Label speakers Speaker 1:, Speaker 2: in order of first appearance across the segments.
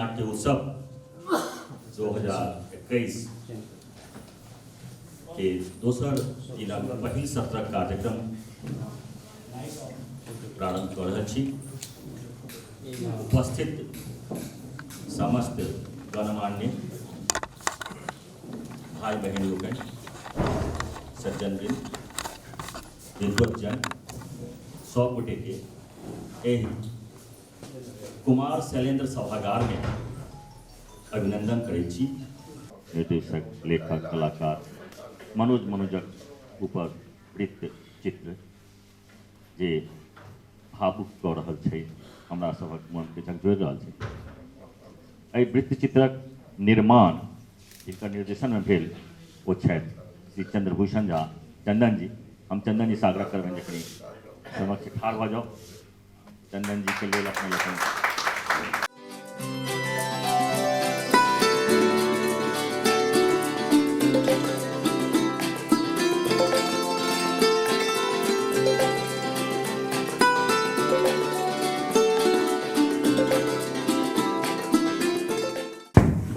Speaker 1: नाट्य उत्सव 2021 के दोसर दिनक पहिल सत्रक कार्यक्रम प्रारंभ कऽ रहल छी। उपस्थित समस्त गणमान्य भाई बहन लोकनि, सज्जनवृंद, विद्वज्जन, सब गोटे के एहि कुमार शैलेंद्र सभागार में अभिनंदन करै छी। निर्देशक, लेखक, कलाकार मनोज मनोजक ऊपर वृत्त चित्र जे भावुक कऽ रहल छै, हमरा सभक मनके झकझोरि रहल छै। एहि वृत्त चित्रक निर्माण जिनकर निर्देशनमे भेल ओ छथि श्री चंद्रभूषण झा चंदन जी। हम चंदन जी से आग्रह करबनि जे कनि समक्ष ठाढ़ भऽ जाउ। चंदन जी के लेल अपने लोकनि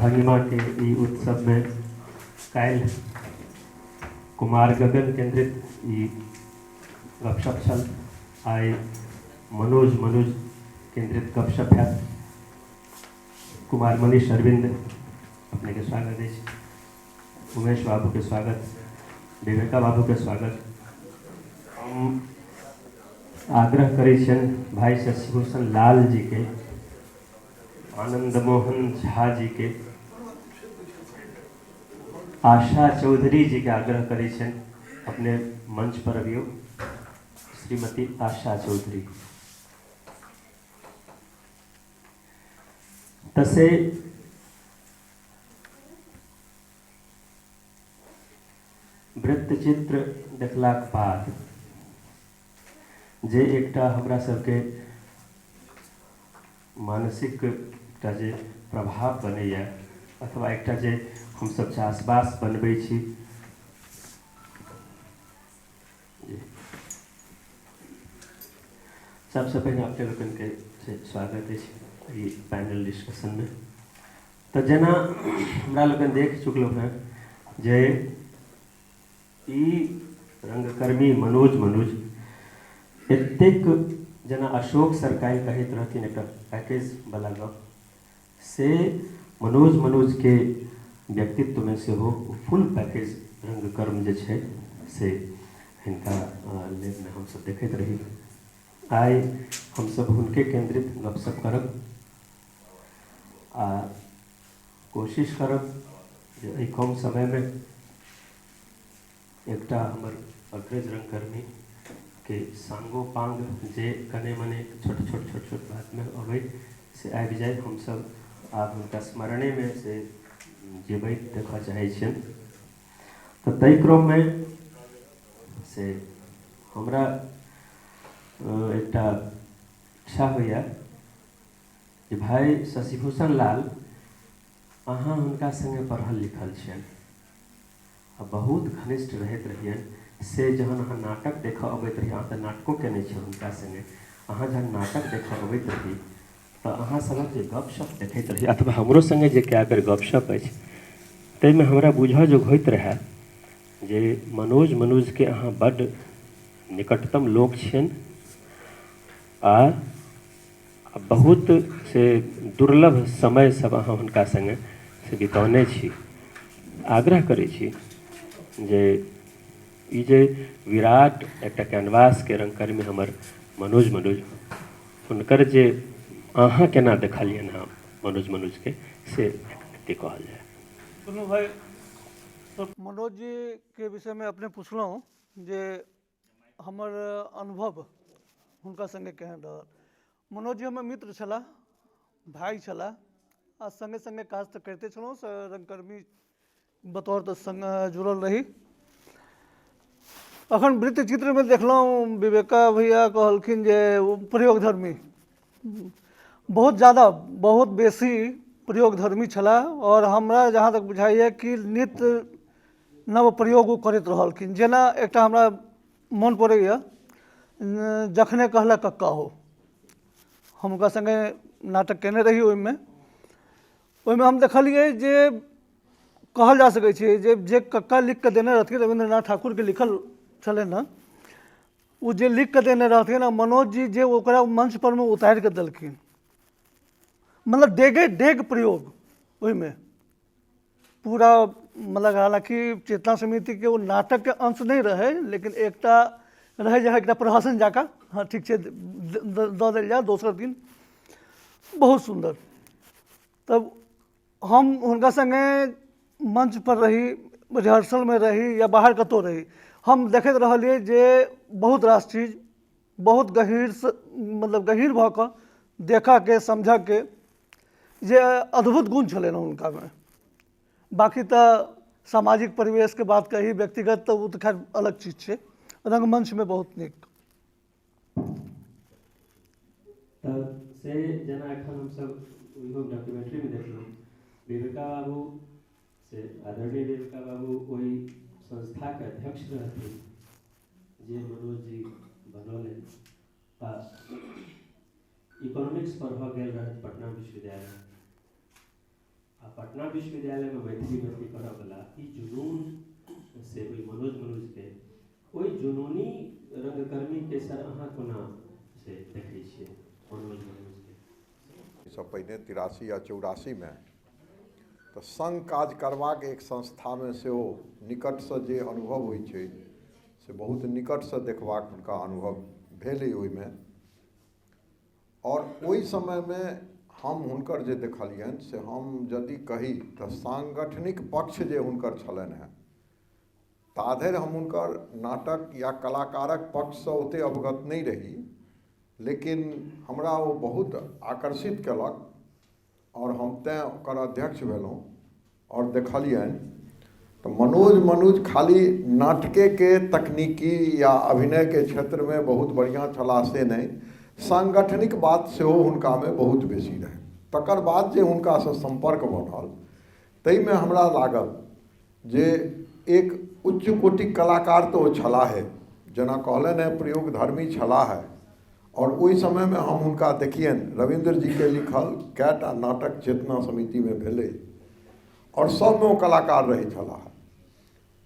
Speaker 2: भंगिमाके ई उत्सवमे काल्हि कुमार गगन केन्द्रित ई गपशप छल, आइ मनोज मनोज केन्द्रित गपशप हैत। कुमार मनीष अरविंद अपनेके स्वागत अछि, उमेश बाबूके स्वागत, विवेका बाबूके स्वागत। हम आग्रह करै छियनि भाई शशिभूषण लाल जीके, आनंद मोहन झा जीके, आशा चौधरी जीके आग्रह करै छियनि अपने मंच पर अबियौ। श्रीमती आशा चौधरी तसे वृत्तचित्र देखलाक बाद जे एकटा हमरा सबके मानसिक एकटा जे प्रभाव बनैए अथवा एकटा जे हमसब चासबास बनबै छी, सबसँ पहिने अपने लोकनिके से स्वागत अछि ई पैनल डिस्कशनमे। तऽ जेना हमरा लोकनि देख चुकलहुँ हेँ जे ई रंगकर्मी मनोज मनुज एतेक, जेना अशोक सर काल्हि कहैत रहथिन एकटा पैकेज वाला गप, से मनोज मनोजके व्यक्तित्वमे सेहो फुल पैकेज रंगकर्म जे छै से हिनका लेबमे हमसब देखैत रही। आइ हमसब हुनके केन्द्रित गपशप करब आ कोशिश करब जे एहि कम समयमे एकटा हमर अग्रज रंगकर्मीके सांगोपांग जे कने मने छोट छोट छोट छोट बातमे अबै से आबि जाय। हमसब आब हुनका स्मरणेमे से जीबैत देखऽ चाहै छियनि। तऽ ताहि क्रममे से हमरा एकटा इच्छा होइए जे भाइ शशिभूषण लाल, अहाँ हुनका सङ्गे पढ़ल लिखल छियनि आ बहुत घनिष्ठ रहैत रहियनि, से जहन अहाँ नाटक देखऽ अबैत रही, अहाँ तऽ नाटको कयने छी हुनका सङ्गे, अहाँ जहन नाटक देखऽ अबैत रही तऽ अहाँ सभक जे गपशप देखैत रही अथवा हमरो सङ्गे जे कए बेर गपशप अछि ताहिमे हमरा बुझऽ जोग होइत रहए जे मनोज मनोजके अहाँ बड्ड निकटतम लोक छियनि आ बहुत से दुर्लभ समय सब अहाँ हुनका सङ्गे से बितौने छी। आग्रह करै छी जे ई जे विराट एकटा कैनवासके रंगकर्मी हमर मनोज मनोज, हुनकर जे अहाँ केना देखलियनि हँ मनोज मनोजके से एते कहल जाय।
Speaker 3: दुनू भाइ मनोज जीके विषयमे अपने पुछलहुँ जे हमर अनुभव हुनका सङ्गे केहन रहल। मनोज जी हमर मित्र छलाह, भाय छलाह आ सङ्गे सङ्गे काज तऽ करिते छलहुँ, रङ्गकर्मी बतौर तऽ सङ्ग जुड़ल रही। अखन वृत्तचित्रमे देखलहुँ विवेका भैया कहलखिन जे ओ प्रयोगधर्मी बहुत ज्यादा बहुत बेसी प्रयोगधर्मी छलाह आओर हमरा जहाँ तक बुझाइए कि नित्य नव प्रयोग ओ करैत रहलखिन। जेना एकटा हमरा मोन पड़ैए, जखने कहलक कक्का हो, हम हुनका सङ्गे नाटक कयने रही। ओहिमे ओहिमे हम देखलियै जे कहल जा सकै छै जे जे कक्का लिखि कऽ देने रहथिन, रविन्द्रनाथ ठाकुरके लिखल छलनि हँ, ओ जे लिख कऽ देने रहथिन आ मनोज जी जे ओकरा मंच परमे उतारि कऽ देलखिन, मतलब डेगे डेग प्रयोग ओहिमे पूरा, मतलब हालाँकि चेतना समितिके ओ नाटकके अंश नहि रहै, लेकिन एकटा रहै जे एकटा प्रहसन जकाँ, हँ ठीक छै, दऽ देल जाय दोसर दिन। बहुत सुन्दर। तब हम हुनका सङ्गे मंचपर रही, रिहर्सलमे रही या बाहर कतहु रही, हम देखैत रहलियै जे बहुत रास चीज बहुत गहीँरसँ, मतलब गहीँर भऽ कऽ देखऽके समझऽके जे अद्भुत गुण छलनि हुनकामे। बाँकी तऽ सामाजिक परिवेशके बात कही, व्यक्तिगत तऽ ओ तऽ खैर अलग चीज छै, रङ्गमञ्चमे बहुत नीक।
Speaker 2: तऽ से जेना एखन हमसभ ओहियो डॉक्यूमेंट्रीमे देखलहुँ, विवेका बाबू से आदरणीय विवेका बाबू ओहि संस्थाके अध्यक्ष रहथिन जे मनोज जी बनौलनि। आ इकोनॉमिक्स पढ़ऽ गेल रहथि पटना विश्वविद्यालय, आ पटना विश्वविद्यालयमे मैथिली मैथिली करऽवला ई जुनून से ओहि मनोज मनोजके ओहि जुनूनी रंगकर्मीके सर अहाँ कोना से देखै छियै मनोज मनोजके?
Speaker 4: एहिसँ पहिने 83 या 84मे तऽ संग काज करबाक एक संस्थामे सेहो निकटसँ जे अनुभव होइ छै से बहुत निकटसँ देखबाक हुनका अनुभव भेलै ओहिमे। और ओहि समयमे हम हुनकर जे देखलियनि से हम यदि कही तऽ सांगठनिक पक्ष जे हुनकर छलनि हेँ, ताधरि हम हुनकर नाटक या कलाकारक पक्षसँ ओतेक अवगत नहि रही, लेकिन हमरा ओ बहुत आकर्षित केलक आओर हम तेँ ओकर अध्यक्ष भेलहुँ। आओर देखलियनि तऽ मनोज मनुज खाली नाटकेके तकनीकी या अभिनयके क्षेत्रमे बहुत बढ़िआँ छलाह से नहि, सांगठनिक बात सेहो हुनकामे बहुत बेसी रहनि। तकर बाद जे हुनकासँ सम्पर्क बनल ताहिमे हमरा लागल जे एक उच्च कोटिक कलाकार तऽ ओ छलाहे, जेना कहलनि हेँ प्रयोगधर्मी छलाहे। आओर ओहि समयमे हम हुनका देखियनि, रविन्द्र जीके लिखल कएटा नाटक चेतना समितिमे भेलै आओर सभमे ओ कलाकार रहै छलाह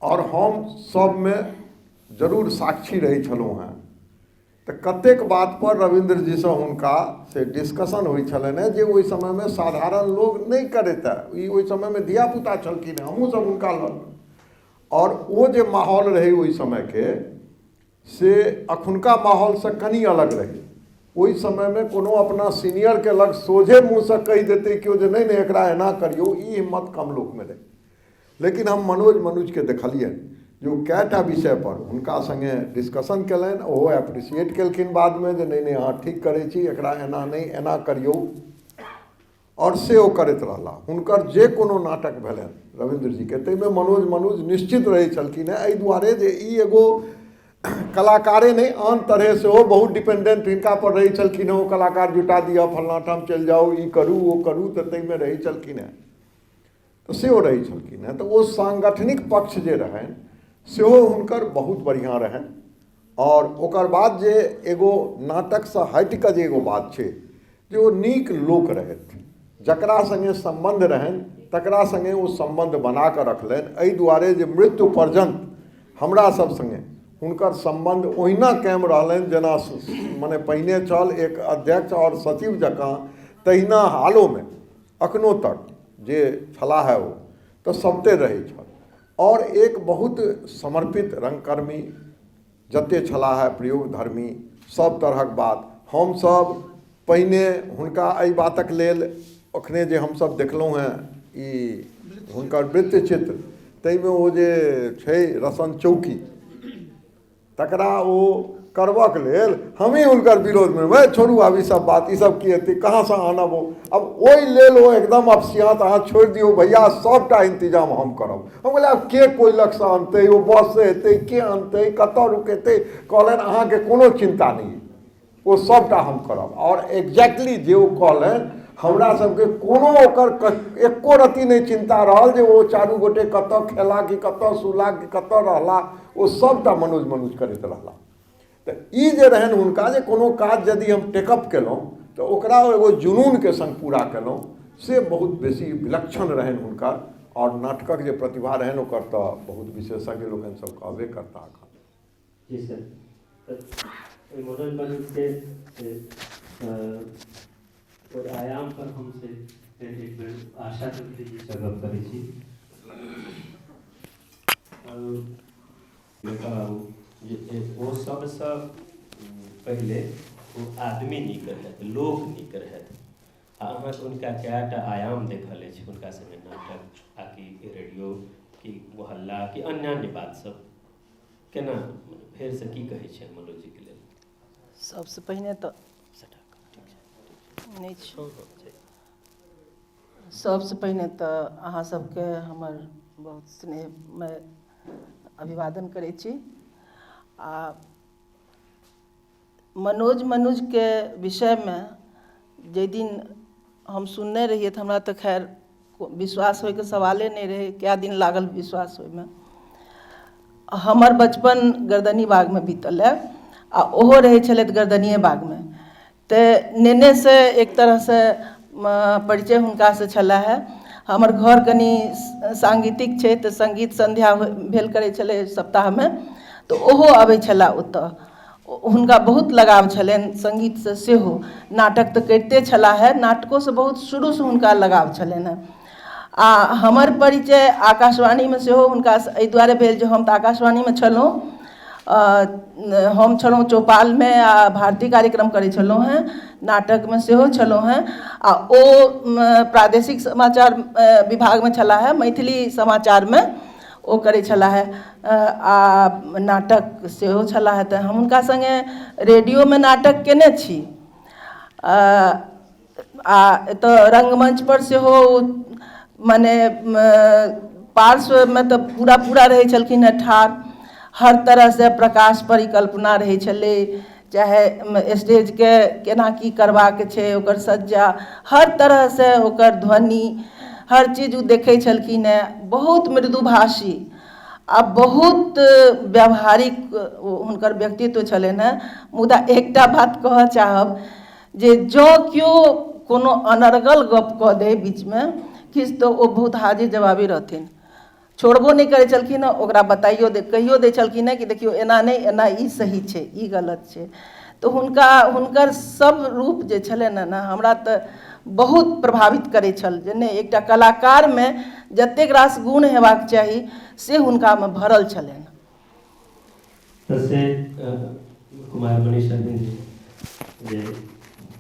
Speaker 4: आओर हम सभमे जरूर साक्षी रहै छलहुँ हेँ। तऽ कतेक बातपर रविन्द्र जीसँ हुनका से डिस्कशन होइ छलनि हेँ जे ओहि समयमे साधारण लोक नहि करैत। ई ओहि समयमे धियापुता छलखिन हेँ, हमहूँसभ हुनका लग, आओर ओ जे माहौल रहै ओहि समयके से अखुनका माहौलसँ कनि अलग रहै। ओहि समयमे कोनो अपना सीनियरके लग सोझे मुँहसँ कहि देतै केओ जे नहि नहि एकरा एना करियौ, ई हिम्मत कम लोकमे रहै। लेकिन हम मनोज मनुजके देखलियनि जे ओ कएटा विषयपर हुनका सङ्गे डिस्कशन केलनि, ओहो एप्रिसिएट केलखिन बादमे जे नहि नहि अहाँ ठीक करै छी, एकरा एना नहि एना करियौ, आओर से ओ करैत रहला। हुनकर जे कोनो नाटक भेलनि रविन्द्र जीके ताहिमे मनोज मनुज निश्चित रहै छलखिन हेँ, एहि दुआरे जे ई एगो कलाकारे नहि आन तरहे सेहो बहुत डिपेंडेंट हिनका पर रहै छलखिन हेँ। ओ कलाकार जुटा दिअ, फल्लाँ ठाम चलि जाउ, ई करू ओ करू, तऽ ताहिमे रहै छलखिन हेँ, तऽ सेहो रहै छलखिन हेँ। तऽ ओ सांगठनिक पक्ष जे रहनि सेहो हुनकर बहुत बढ़िआँ रहनि। आओर ओकर बाद जे एगो नाटकसँ हटि कऽ जे एगो बात छै जे ओ नीक लोक रहथि, जकरा सङ्गे सम्बन्ध रहनि तकरा सङ्गे ओ सम्बन्ध बना कऽ रखलनि। एहि दुआरे जे मृत्यु पर्यन्त हमरा सब सङ्गे हुनकर सम्बन्ध ओहिना कायम रहलनि जेना मने पहिने छल, एक अध्यक्ष आओर सचिव जकाँ, तहिना हालोमे अखनो तक जे छलाह है ओ तऽ सबते रहै छल। आओर एक बहुत समर्पित रङ्गकर्मी जते छलाह है, प्रयोगधर्मी, सब तरहक बात। हमसब पहिने हुनका एहि बातक लेल अखने जे हमसब देखलहुँ हेँ ई हुनकर वृत्तचित्र, ताहिमे ओ जे छै रसन चौकी तकरा ओ करबक लेल हमही हुनकर विरोधमे, वएह छोड़ू आब ईसब बात, ईसब की हेतै, कहाँसँ आनब ओ, आब ओहि लेल ओ एकदम अपसियाँत, अहाँ छोड़ि दियौ भैया सबटा इंतजाम हम करब। हम कहलियै आब के कोइलखसँ अनतै, ओ बससँ एतै, के अनतै, कतऽ रुकेतै? कहलनि अहाँके कोनो चिन्ता नहि, ओ सबटा हम करब। आओर एक्जैक्टली जे ओ कहलनि हमरा सबके कोनो ओकर एको रत्ती नहि चिन्ता रहल जे ओ चारू गोटे कतऽ खेला कि कतऽ सुला कि कतऽ रहला, ओ सबटा मनोज मनुज करैत रहला। तऽ ई जे रहनि हुनका जे कोनो काज यदि हम टेकअप केलहुँ तऽ ओकरा एगो जुनूनके सङ्ग पूरा केलहुँ, से बहुत बेसी विलक्षण रहनि हुनकर। आओर नाटकक जे प्रतिभा रहनि ओकर तऽ बहुत विशेषज्ञ लोकनि सब कहबे करता एखन।
Speaker 2: जी सर, तऽ मनोज मनुजके से ओहि आयाम पर हम से फेर एक बेर आशा चौधरी जीसँ गप करै छी। जे ओ सबसँ पहिले ओ आदमी नीक रहथि, लोक नीक रहथि। आ अहाँके हुनका कएटा आयाम देखल अछि हुनका सङ्गे नाटक आ कि रेडियो कि मोहल्ला कि अन्यान्य बात सब केना फेरसँ की कहै छियनि मनोजजीके लेल?
Speaker 5: सबसँ पहिने तऽ नहि छै। सबसँ पहिने तऽ अहाँ सबके हमर बहुत स्नेहमय अभिवादन करै छी। आ मनोज मनुजके विषयमे जाहि दिन हम सुनने रहियै तऽ हमरा तऽ खैर विश्वास होइके सवाले नहि रहै, कए दिन लागल विश्वास होइमे। हमर बचपन गर्दनी बागमे बीतल हए आ ओहो रहै छलथि गर्दनिए बागमे, तऽ नेनेसँ एक तरहसँ परिचय हुनकासँ छलै हे। हमर घर कनि साङ्गीतिक छै तऽ सङ्गीत सन्ध्या भेल करै छलै सप्ताहमे, तऽ ओहो अबै छलाह ओतऽ। हुनका बहुत लगाव छलनि सङ्गीतसँ सेहो, नाटक तऽ करिते छलाह हे, नाटकोसँ बहुत शुरूसँ हुनका लगाव छलनि हेँ। आ हमर परिचय आकाशवाणीमे सेहो हुनकासँ एहि दुआरे भेल जे हम तऽ आकाशवाणीमे छलहुँ, हम छलहुँ चौपालमे आ भारती कार्यक्रम करै छलहुँ हेँ, नाटकमे सेहो छलहुँ हेँ। आ ओ प्रादेशिक समाचार विभागमे छलाह हेँ, मैथिली समाचारमे ओ करै छलाह हेँ आ नाटक सेहो छलाह हेँ। तऽ हम हुनका सङ्गे रेडियोमे नाटक कयने छी आ एतऽ रङ्गमञ्चपर सेहो मने पार्श्वमे तऽ पूरा पूरा रहै छलखिन हेँ ठाढ़, हर तरहसँ प्रकाश परिकल्पना रहै छलै, चाहे स्टेजके केना की करबाक छै, ओकर सज्जा, हर तरहसँ ओकर ध्वनि, हर चीज ओ देखै छलखिन हेँ। बहुत मृदुभाषी आ बहुत व्यावहारिक हुनकर व्यक्तित्व छलनि हेँ। मुदा एकटा बात कहऽ चाहब जे जँ केओ कोनो अनर्गल गप कऽ दै बीचमे किछु, तऽ ओ बहुत हाजिर जवाबी रहथिन, छोड़बो नहि करै छलखिन हँ, ओकरा बताइयो दे कहियो दै छलखिन हँ कि देखियौ एना नहि, एना ई सही छै, ई गलत छै। तऽ हुनका हुनकर सब रूप जे छलनि हँ ने, हमरा तऽ बहुत प्रभावित करै छल जे नहि, एकटा कलाकारमे जतेक रास गुण हेबाक चाही से हुनकामे भरल छलनि।
Speaker 2: तऽ से कुमार मनीष अरविंद जी, जे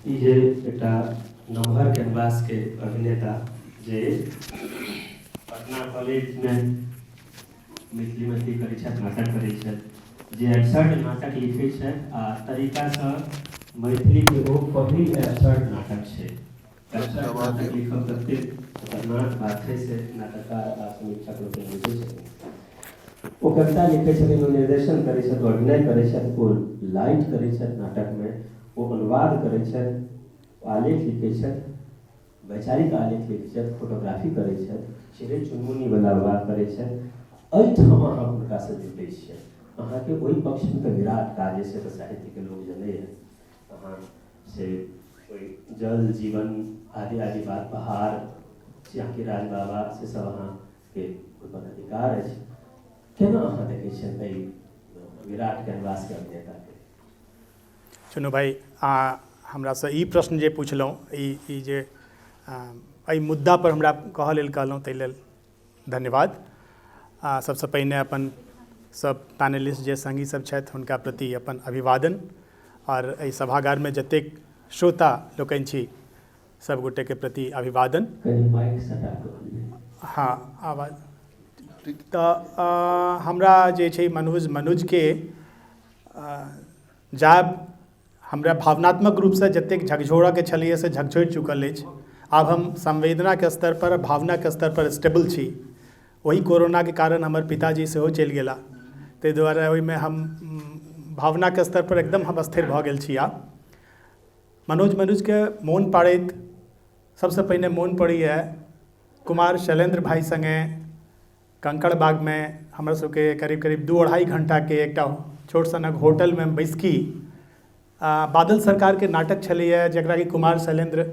Speaker 2: ई जे एकटा नमहर कैनवासके अभिनेता जे पटना कॉलेजमे मैथिली मैथिली करै छथि, नाटक करै छथि, जे एब्सर्ड नाटक लिखै छथि आ तरीकासँ मैथिलीके ओ पहिल एब्सर्ड नाटक छै। एब्सर्ड नाटक लिखब कतेक खतरनाक बात छै से नाटककार आ समीक्षक लोकनि बुझै छथिन। ओ कविता लिखै छथिन, ओ निर्देशन करै छथि, ओ अभिनय करै छथि, ओ लाइट करै छथि नाटकमे, ओ अनुवाद करै छथि, आलेख लिखै छथि, वैचारिक आलेख लिखै छथि, फोटोग्राफी करै छथि, चिड़ै चुनमुनीवला बात करै छथि। एहिठाम अहाँ हुनकासँ जुटै छियै, अहाँके ओहि पक्षमे तऽ विराट काज अछि, से तऽ साहित्यके लोक जनैए। अहाँ से ओहि जल जीवन आदि आदि बात, पहाड़, श्यामकी राज बाबा, से सब अहाँके ओहिपर अधिकार अछि। केना अहाँ देखै छियनि एहि विराट कैनवासके अभिनेताके?
Speaker 6: चुनू भाइ, हमरासँ ई प्रश्न जे पुछलहुँ, ई जे एहि मुद्दापर हमरा कहऽ लेल कहलहुँ, ताहि लेल धन्यवाद। आ सबसँ पहिने अपन सब पैनलिस्ट जे सङ्गी सब छथि हुनका प्रति अपन अभिवादन, आओर एहि सभागारमे जतेक श्रोता लोकनि छी सब गोटेके प्रति अभिवादन।
Speaker 2: कनि माइक सटा कऽ बोलियै।
Speaker 6: हँ, आवाज तऽ हमरा जे छै मनोज मनुजके जायब हमरा भावनात्मक रूपसँ जतेक झकझोरऽके छलैए से झकझोरि चुकल अछि। आब हम संवेदनाके स्तरपर भावनाके स्तरपर स्टेबल छी। ओही कोरोनाके कारण हमर पिताजी सेहो चलि गेला, ताहि दुआरे ओहिमे हम भावनाके स्तरपर एकदम हम स्थिर भऽ गेल छी। आब मनोज मनुजके मोन पाड़ैत सबसँ पहिने मोन पड़ैए कुमार शैलेन्द्र भाइ सङ्गे कंकड़बागमे हमरा सबके करीब करीब 2-2.5 घण्टाके एकटा छोट सनक होटलमे बैसकी, बादल सरकारके नाटक छलैए जकरा कि कुमार शैलेन्द्र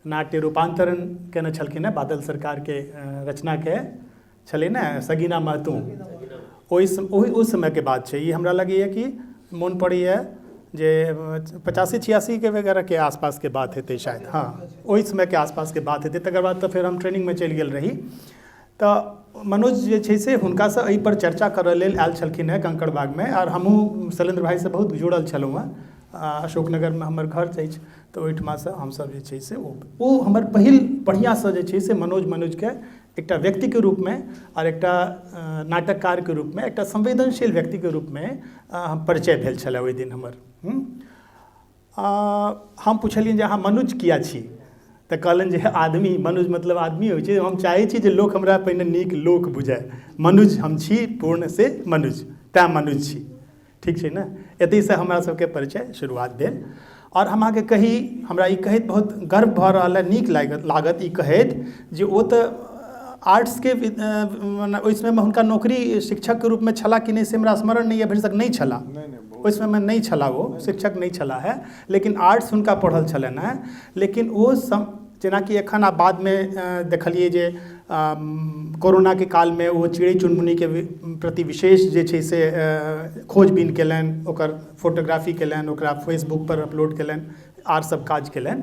Speaker 6: नाट्य रूपान्तरण कयने छलखिन हेँ बादल सरकारके रचनाके छलै ने सगीना महतो। ओहि ओहि ओहि समयके बात छै ई। हमरा लगैए कि मोन पड़ैए जे 85 86के वगैरहके आसपासके बात हेतै शायद। हँ, ओहि समयके आसपासके बात हेतै। तकर बाद तऽ फेर हम ट्रेनिंगमे चलि गेल रही। तऽ मनोज जे छै से हुनकासँ एहिपर चर्चा करऽ लेल आयल छलखिन हेँ कंकड़बागमे, आओर हमहूँ शैलेन्द्र भाइसँ बहुत जुड़ल छलहुँ हेँ। अशोकनगरमे हमर घर अछि, तऽ ओहिठमासँ हमसभ जे छै से ओ हमर पहिल बढ़िआँसँ जे छै से मनोज मनोजके एकटा व्यक्तिके रूपमे आओर एकटा नाटककारके रूपमे, एकटा संवेदनशील व्यक्तिके रूपमे परिचय भेल छलए ओहि दिन हमर। हम पुछलियनि जे अहाँ मनुज किया छी? तऽ कहलनि जे आदमी, मनुज मतलब आदमी होइ छै। हम चाहै छी जे लोक हमरा पहिने नीक लोक बुझय, मनुज हम छी पूर्ण से मनुज, तैँ मनुज छी। ठीक छै ने? एतहिसँ हमरा सबके परिचय शुरुआत भेल। आओर हम अहाँके कही, हमरा ई कहैत बहुत गर्व भऽ रहल अइ, नीक लागत ई कहैत जे ओ तऽ आर्ट्सके मने ओहि समयमे हुनका नौकरी शिक्षकके रूपमे छलाह कि नहि से हमरा स्मरण नहि यऽ, भरिसक नहि छलाह ओहि समयमे, नहि छलाह, ओ शिक्षक नहि छलाह हे, लेकिन आर्ट्स हुनका पढ़ल छलनि हेँ। लेकिन ओ सम जेनाकि एखन आब बादमे देखलियै जे कोरोनाके कालमे ओ चिड़ै चुनमुनीके प्रति विशेष जे छै से खोजबीन कयलनि, ओकर फोटोग्राफी कयलनि, ओकरा फेसबुकपर अपलोड कयलनि आर सब काज कयलनि।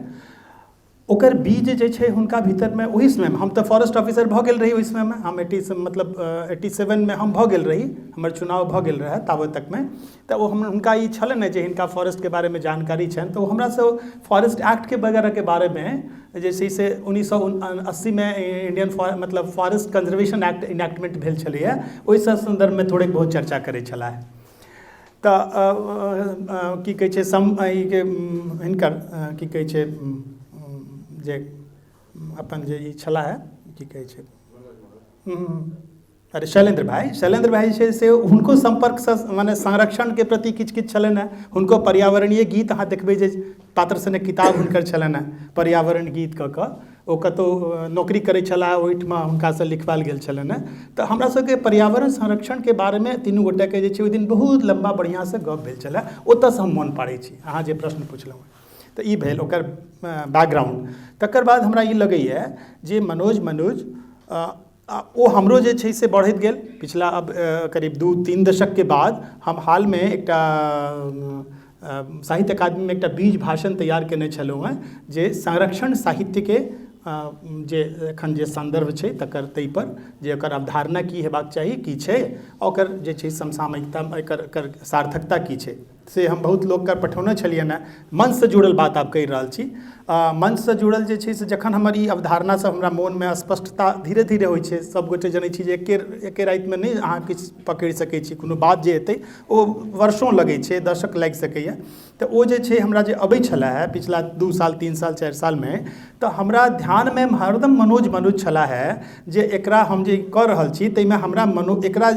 Speaker 6: ओकर बीज जे छै हुनका भीतरमे ओहि समयमे, हम तऽ फॉरेस्ट ऑफिसर भऽ गेल रही ओहि समयमे, हम एटी मतलब 87मे हम भऽ गेल रही, हमर चुनाव भऽ गेल रहए ताबत तकमे। तऽ ओ हम हुनका ई छलनि ने जे हिनका फॉरेस्टके बारेमे जानकारी छनि, तऽ ओ हमरासँ फॉरेस्ट एक्टके वगैरहके बारेमे जे छै से 1980मे इंडियन मतलब फॉरेस्ट कंजर्वेशन एक्ट इनैक्टमेंट भेल छलैए, ओहिसँ सन्दर्भमे थोड़ेक बहुत चर्चा करै छलाह। तऽ की कहै छै सम ई हिनकर की कहै छै जे अपन जे ई छलाह, की कहै छै, अरे शैलेन्द्र भाइ, शैलेन्द्र भाइ जे छै से हुनको सम्पर्कसँ मने संरक्षणके प्रति किछु किछु छलनि हेँ। हुनको पर्यावरणीय गीत अहाँ देखबै जे पात्र सनक किताब हुनकर छलनि हेँ पर्यावरण गीत कऽ कऽ, ओ कतहु नौकरी करै छलाह ओहिठमा हुनकासँ लिखवायल गेल छलनि हेँ। तऽ हमरा सबके पर्यावरण संरक्षणके बारेमे तीनू गोटेके जे छै ओहि दिन बहुत लम्बा बढ़िआँसँ गप भेल छलए। ओतऽसँ हम मोन पाड़ै छी अहाँ जे प्रश्न पुछलहुँ। तऽ ई भेल ओकर बैकग्राउंड। तकर बाद हमरा ई लगैए जे मनोज मनोज ओ हमरो जे छै से बढ़ैत गेल पिछला अब करीब 2-3 दशकके बाद। हम हालमे एकटा साहित्य अकादमीमे एकटा बीज भाषण तैयार कयने छलहुँ हेँ जे संरक्षण साहित्यके जे एखन जे सन्दर्भ छै तकर, ताहिपर जे ओकर अवधारणा की हेबाक चाही, की छै ओकर जे छै समसामयिकता, एकर एकर सार्थकता की छै, से हम बहुत लोकके पठौने छलियनि हेँ। मंचसँ जुड़ल बात आब कहि रहल छी। मंचसँ जुड़ल जे छै से जखन हमर ई अवधारणा सब हमरा मोनमे स्पष्टता धीरे धीरे होइ छै, सब गोटे जनै छी जे एके एके रातिमे नहि अहाँ किछु पकड़ि सकै छी, कोनो बात जे हेतै ओ वर्षो लगै छै, दशक लागि सकैए। तऽ ओ जे छै हमरा जे अबै छलै हे पिछला 2 साल 3 साल 4 सालमे, तऽ हमरा ध्यानमे हरदम मनोज मनोज छलाह हे जे एकरा हम जे कऽ रहल छी ताहिमे हमरा मनो एकरा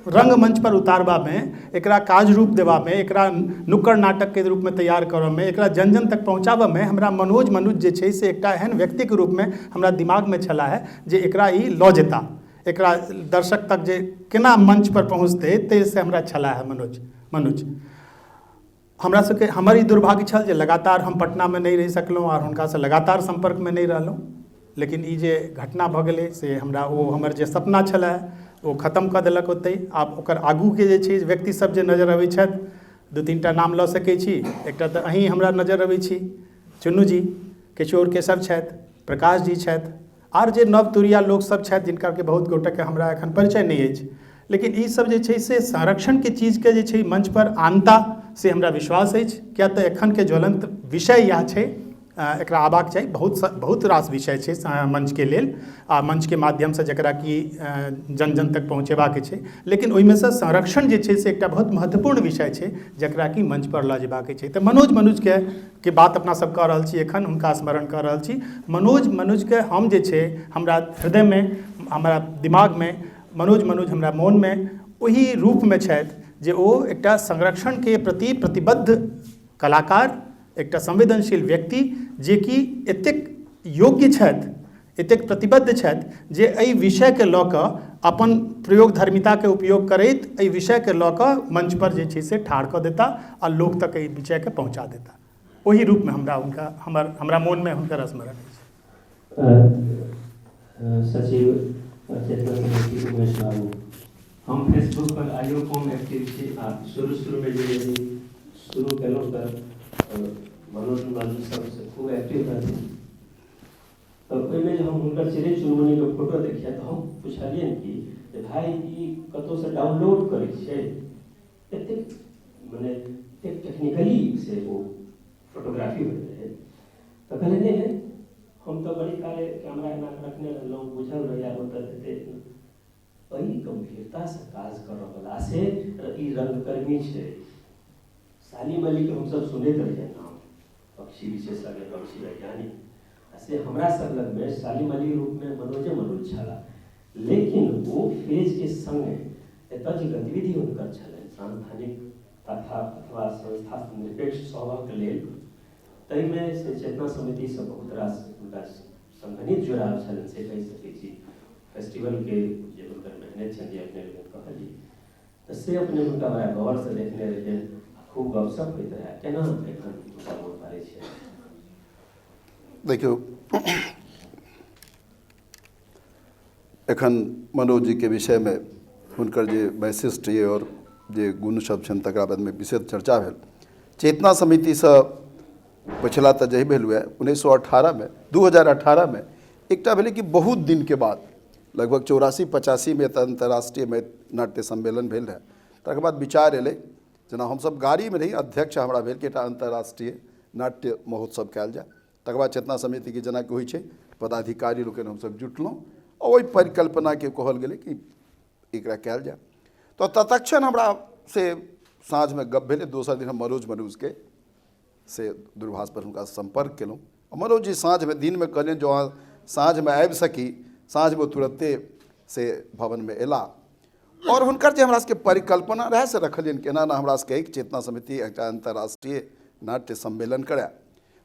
Speaker 6: रङ्गमञ्च पर उतारबामे, एकरा काज रूप देबामे, एकरा नुक्कड़ नाटकके रूपमे तैयार करऽमे, एकरा जन जन तक पहुँचाबऽमे हमरा मनोज मनुज जे छै से एकटा एहन व्यक्तिके रूपमे हमरा दिमागमे छलाह जे एकरा ई लऽ जेता, एकरा दर्शक तक जे केना मञ्च पर पहुँचतै ताहिसँ हमरा छलाह मनोज मनुज। हमरा सबके हमर ई दुर्भाग्य छल जे लगातार हम पटनामे नहि रहि सकलहुँ आओर हुनकासँ लगातार सम्पर्कमे नहि रहलहुँ। लेकिन ई जे घटना भऽ गेलै से हमरा ओ हमर जे सपना छलए ओ खतम कऽ देलक ओतहि। आब ओकर आगूके जे छै व्यक्ति सब जे नजर अबै छथि, 2-3 टा नाम लऽ सकै छी। एकटा तऽ अहीँ हमरा नजर अबै छी चुन्नू जी, किछु आओर केशव छथि, प्रकाश जी छथि, आर जे नव तुरिया लोकसभ छथि जिनका कि बहुत गोटेके हमरा एखन परिचय नहि अछि। लेकिन ईसभ जे छै से संरक्षणके चीजके जे छै मञ्चपर आनता से हमरा विश्वास अछि, किएक तऽ एखनके ज्वलन्त विषय इएह छै, एकरा आबाक चाही। बहुत बहुत रास विषय छै मञ्चके लेल आ मञ्चके माध्यमसँ जकरा कि जन जन तक पहुँचेबाक छै, लेकिन ओहिमे सँ संरक्षण जे छै से एकटा बहुत महत्वपूर्ण विषय छै जकरा कि मञ्चपर लऽ जेबाक छै। तऽ मनोज मनुजके के बात अपना सब कऽ रहल छी एखन, हुनका स्मरण कऽ रहल छी। मनोज मनुजके हम जे छै हमरा हृदयमे, हमरा दिमागमे, मनोज मनुज हमरा मोनमे ओहि रूपमे छथि जे ओ एकटा संरक्षणके प्रति प्रतिबद्ध कलाकार, एकटा संवेदनशील व्यक्ति जेकि एतेक योग्य छथि, एतेक प्रतिबद्ध छथि जे एहि विषयके लऽ कऽ अपन प्रयोगधर्मिताके उपयोग करैत एहि विषयके लऽ कऽ मञ्चपर जे छै से ठाढ़ कऽ देता आ लोक तक एहि विषयके पहुँचा देता। ओहि रूपमे हमरा हुनका हमर हमरा मोनमे हुनकर स्मरण अछि।
Speaker 2: सचिव चेतना समिति उमेश बाबू, हम फेसबुक पर आइयो कम एक्टिव छी आ शुरू शुरूमे जे यदि शुरू केलहुँ तऽ मनोज बाबू सबसँ खूब एक्टिव रहथिन। तऽ ओहिमे जे हम हुनकर चिड़ै चुनमुनीके फोटो देखियै तऽ हम पुछलियनि कि जे भाइ ई कतहुसँ डाउनलोड करै छियै? एतेक मने एतेक टेक्निकली से ओ फोटोग्राफी होइत रहै। तऽ कहलै नहि नहि, हम तऽ बड़ी काले कैमरा एना कऽ रखने रहलहुँ, बुझल रहैए ओतऽ एतेक एहि गम्भीरतासँ काज करऽवला से ई रंगकर्मी छै। सालिम अलीके हमसभ सुनैत रहियै नाम, पक्षी विशेषज्ञ, पक्षी वैज्ञानिक, आ से हमरा सब लगमे सालिम अली रूपमे मनोजे मनोज छलाह। लेकिन ओ फेजके सङ्गे एतऽ जे गतिविधि हुनकर छलनि सांस्थानिक तथा अथवा संस्था निरपेक्ष सभक लेल, ताहिमे से चेतना समितिसँ बहुत रास हुनका संघनित जुड़ाव छलनि से कहि सकै छी। फेस्टिवलके जे हुनकर मेहनत छनि जे अपने लोकनि कहलियै, तऽ से अपने हुनका बड़ा गौरसँ देखने रहियनि आ खूब गपशप होइत रहए। केना एखन हुनका मोन पाड़ै छियनि?
Speaker 7: देखियौ, एखन मनोज जीके विषयमे हुनकर जे वैशिष्ट्य यऽ आओर जे गुण सब छनि तकरा बारेमे विशेष चर्चा भेल। चेतना समितिसँ पछिला तऽ जहि भेल हुए 1918मे, 2018मे एकटा भेलै कि बहुत दिनके बाद लगभग 84-85मे एतऽ अन्तर्राष्ट्रीय नाट्य सम्मेलन भेल रहै। तकर बाद विचार एलै, जेना हमसब गाड़ीमे रही, अध्यक्ष हमरा भेल कि एकटा अन्तर्राष्ट्रीय नाट्य महोत्सव कयल जाय। तकर बाद चेतना समितिके जेनाकि होइ छै पदाधिकारी लोकनि हमसब जुटलहुँ आ ओहि परिकल्पनाके कहल गेलै कि एकरा कयल जाय। तऽ तत्क्षण हमरा से साँझमे गप भेलै। दोसर दिन हम मनोज मनुजके से दूरभाष पर हुनका सम्पर्क केलहुँ। मनोज जी साँझमे, दिनमे कहलियनि जो अहाँ साँझमे आबि सकी, साँझमे तुरन्ते से भवनमे अयला आओर हुनकर जे हमरा सबके परिकल्पना रहए से रखलियनि कि एना एना हमरा सबके एक चेतना समिति एकटा अन्तर्राष्ट्रीय नाट्य सम्मेलन करय।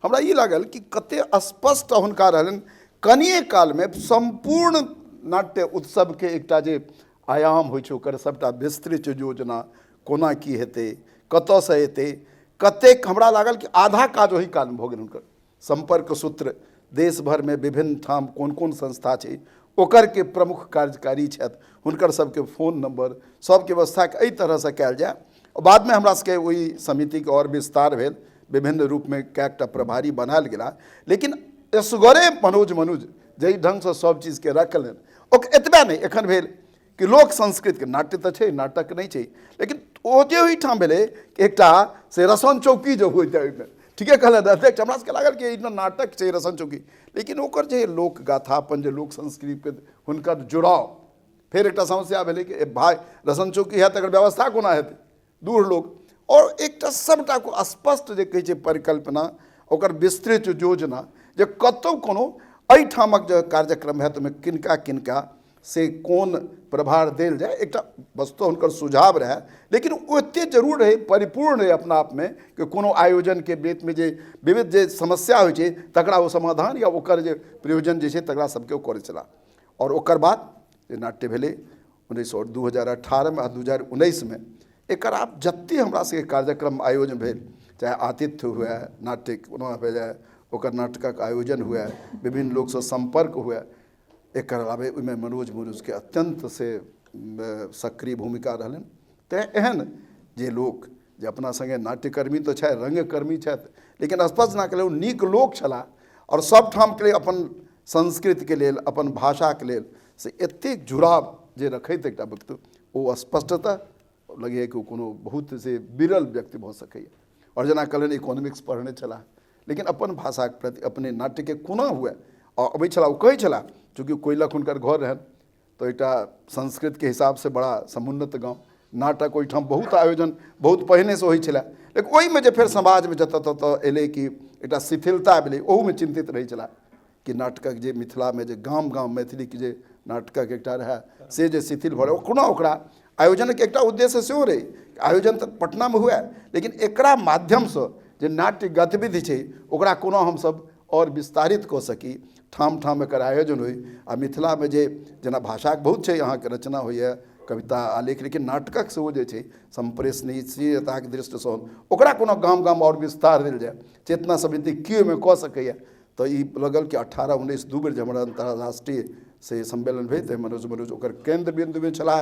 Speaker 7: हमरा ई लागल कि कते स्पष्ट हुनका रहलनि, कनिए कालमे सम्पूर्ण नाट्य उत्सवके एकटा जे आयाम होइ छै ओकर सबटा विस्तृत योजना कोना की हेतै, कतऽसँ एतै, कतेक, हमरा लागल कि आधा काज ओहि कालमे भऽ गेल। हुनकर सम्पर्क सूत्र देश भरिमे विभिन्न ठाम कोन कोन संस्था छै ओकर के प्रमुख कार्यकारी छथि, हुनकर सबके फोन नंबर सबके व्यवस्थाके एहि तरहसँ कयल जाय। बादमे हमरा सबके ओहि समितिके आओर विस्तार भेल, विभिन्न रूपमे कएकटा प्रभारी बनायल गेला, लेकिन एसगरे मनोज मनुज जाहि ढङ्गसँ सब चीजके रखलनि ओकर एतबे नहि। एखन भेल कि लोक संस्कृतके नाट्य तऽ छै, नाटक नहि छै, लेकिन ओ जे ओहिठाम भेलै एकटा से रसन चौकी जे होइत ओहिमे, ठीके कहलनि अध्यक्ष, हमरा सबके लागल कि एहिमे नाटक छै रसन चौकी, लेकिन ओकर जे लोक गाथा अपन जे लोक संस्कृतिके हुनकर जुड़ाव। फेर एकटा समस्या भेलै कि भाय रसन चौकी हैत तकर व्यवस्था कोना हेतै, दूर लोक, आओर एकटा सबटा को स्पष्ट जे कहै छै परिकल्पना, ओकर विस्तृत योजना जे कतहु कोनो एहिठामक जे कार्यक्रम हैत ओहिमे किनका किनका से कोन प्रभार देल जाय, एकटा वस्तु हुनकर सुझाव रहए, लेकिन ओते जरूर रहै, परिपूर्ण रहै अपना आपमे कि कोनो आयोजनके बीचमे जे विविध जे समस्या होइ छै तकरा ओ समाधान या ओकर जे प्रयोजन जे छै तकरा सबके ओ करै छलाह। आओर ओकर बाद जे नाट्य भेलै 2018मे आ 2019मे, एकर आब जते हमरा सबके कार्यक्रम आयोजन भेल, चाहे आतिथ्य हुए, नाट्य कोनो भेल, ओकर नाटकक आयोजन हुए, विभिन्न लोकसँ सम्पर्क हुए, एकर अलावे ओहिमे मनोज मनुजके अत्यन्त से सक्रिय भूमिका रहलनि। तैँ एहन जे लोक जे अपना सङ्गे नाट्यकर्मी तऽ छथि, रङ्गकर्मी छथि, लेकिन स्पष्ट जेना कहलहुँ नीक लोक छलाह आओर सभठामके लेल अपन संस्कृतिके लेल, अपन भाषाके लेल से एतेक जुड़ाव जे रखैत एकटा व्यक्तित्व, ओ स्पष्टतः लगैए कि ओ कोनो बहुत से विरल व्यक्ति भऽ सकैए। आओर जेना कहलनि इकोनॉमिक्स पढ़ने छलाह, लेकिन अपन भाषाके प्रति अपने नाट्यके कोना हुए आ अबै छलाह, ओ कहै छलाह चूँकि कोइलख हुनकर घर रहनि तऽ एकटा संस्कृतके हिसाबसँ बड़ा समुन्नत गाँव, नाटक ओहिठाम बहुत आयोजन बहुत पहिनेसँ होइ छलै, लेकिन ओहिमे जे फेर समाजमे जतऽ ततऽ एलै कि एकटा शिथिलता भेलै, ओहूमे चिन्तित रहै छलाह कि नाटकक जे मिथिलामे जे गाम गाम मैथिलीके जे नाटकक एकटा रहए से जे शिथिल भऽ रहल, कोना ओकरा आयोजनके एकटा उद्देश्य सेहो रहै, आयोजन तऽ पटनामे हुए लेकिन एकरा माध्यमसँ जे नाट्य गतिविधि छै ओकरा कोना हमसब आओर विस्तारित कऽ सकी, ठाम ठाम एकर आयोजन होइ। आ मिथिलामे जे जेना भाषाके बहुत छै अहाँके रचना होइए, कविता आलेख, लेकिन नाटकक सेहो जे छै सम्प्रेषणीयताके दृष्टिसँ ओकरा कोनो गाम गाम आओर विस्तार देल जाय, चेतना समिति की ओहिमे कऽ सकैए, तऽ ई लगल कि 18 19 दू बेर जे हमर अन्तर्राष्ट्रीय से सम्मेलन भेल ताहिमे मनोज मनोज ओकर केन्द्र बिन्दुमे छलाह।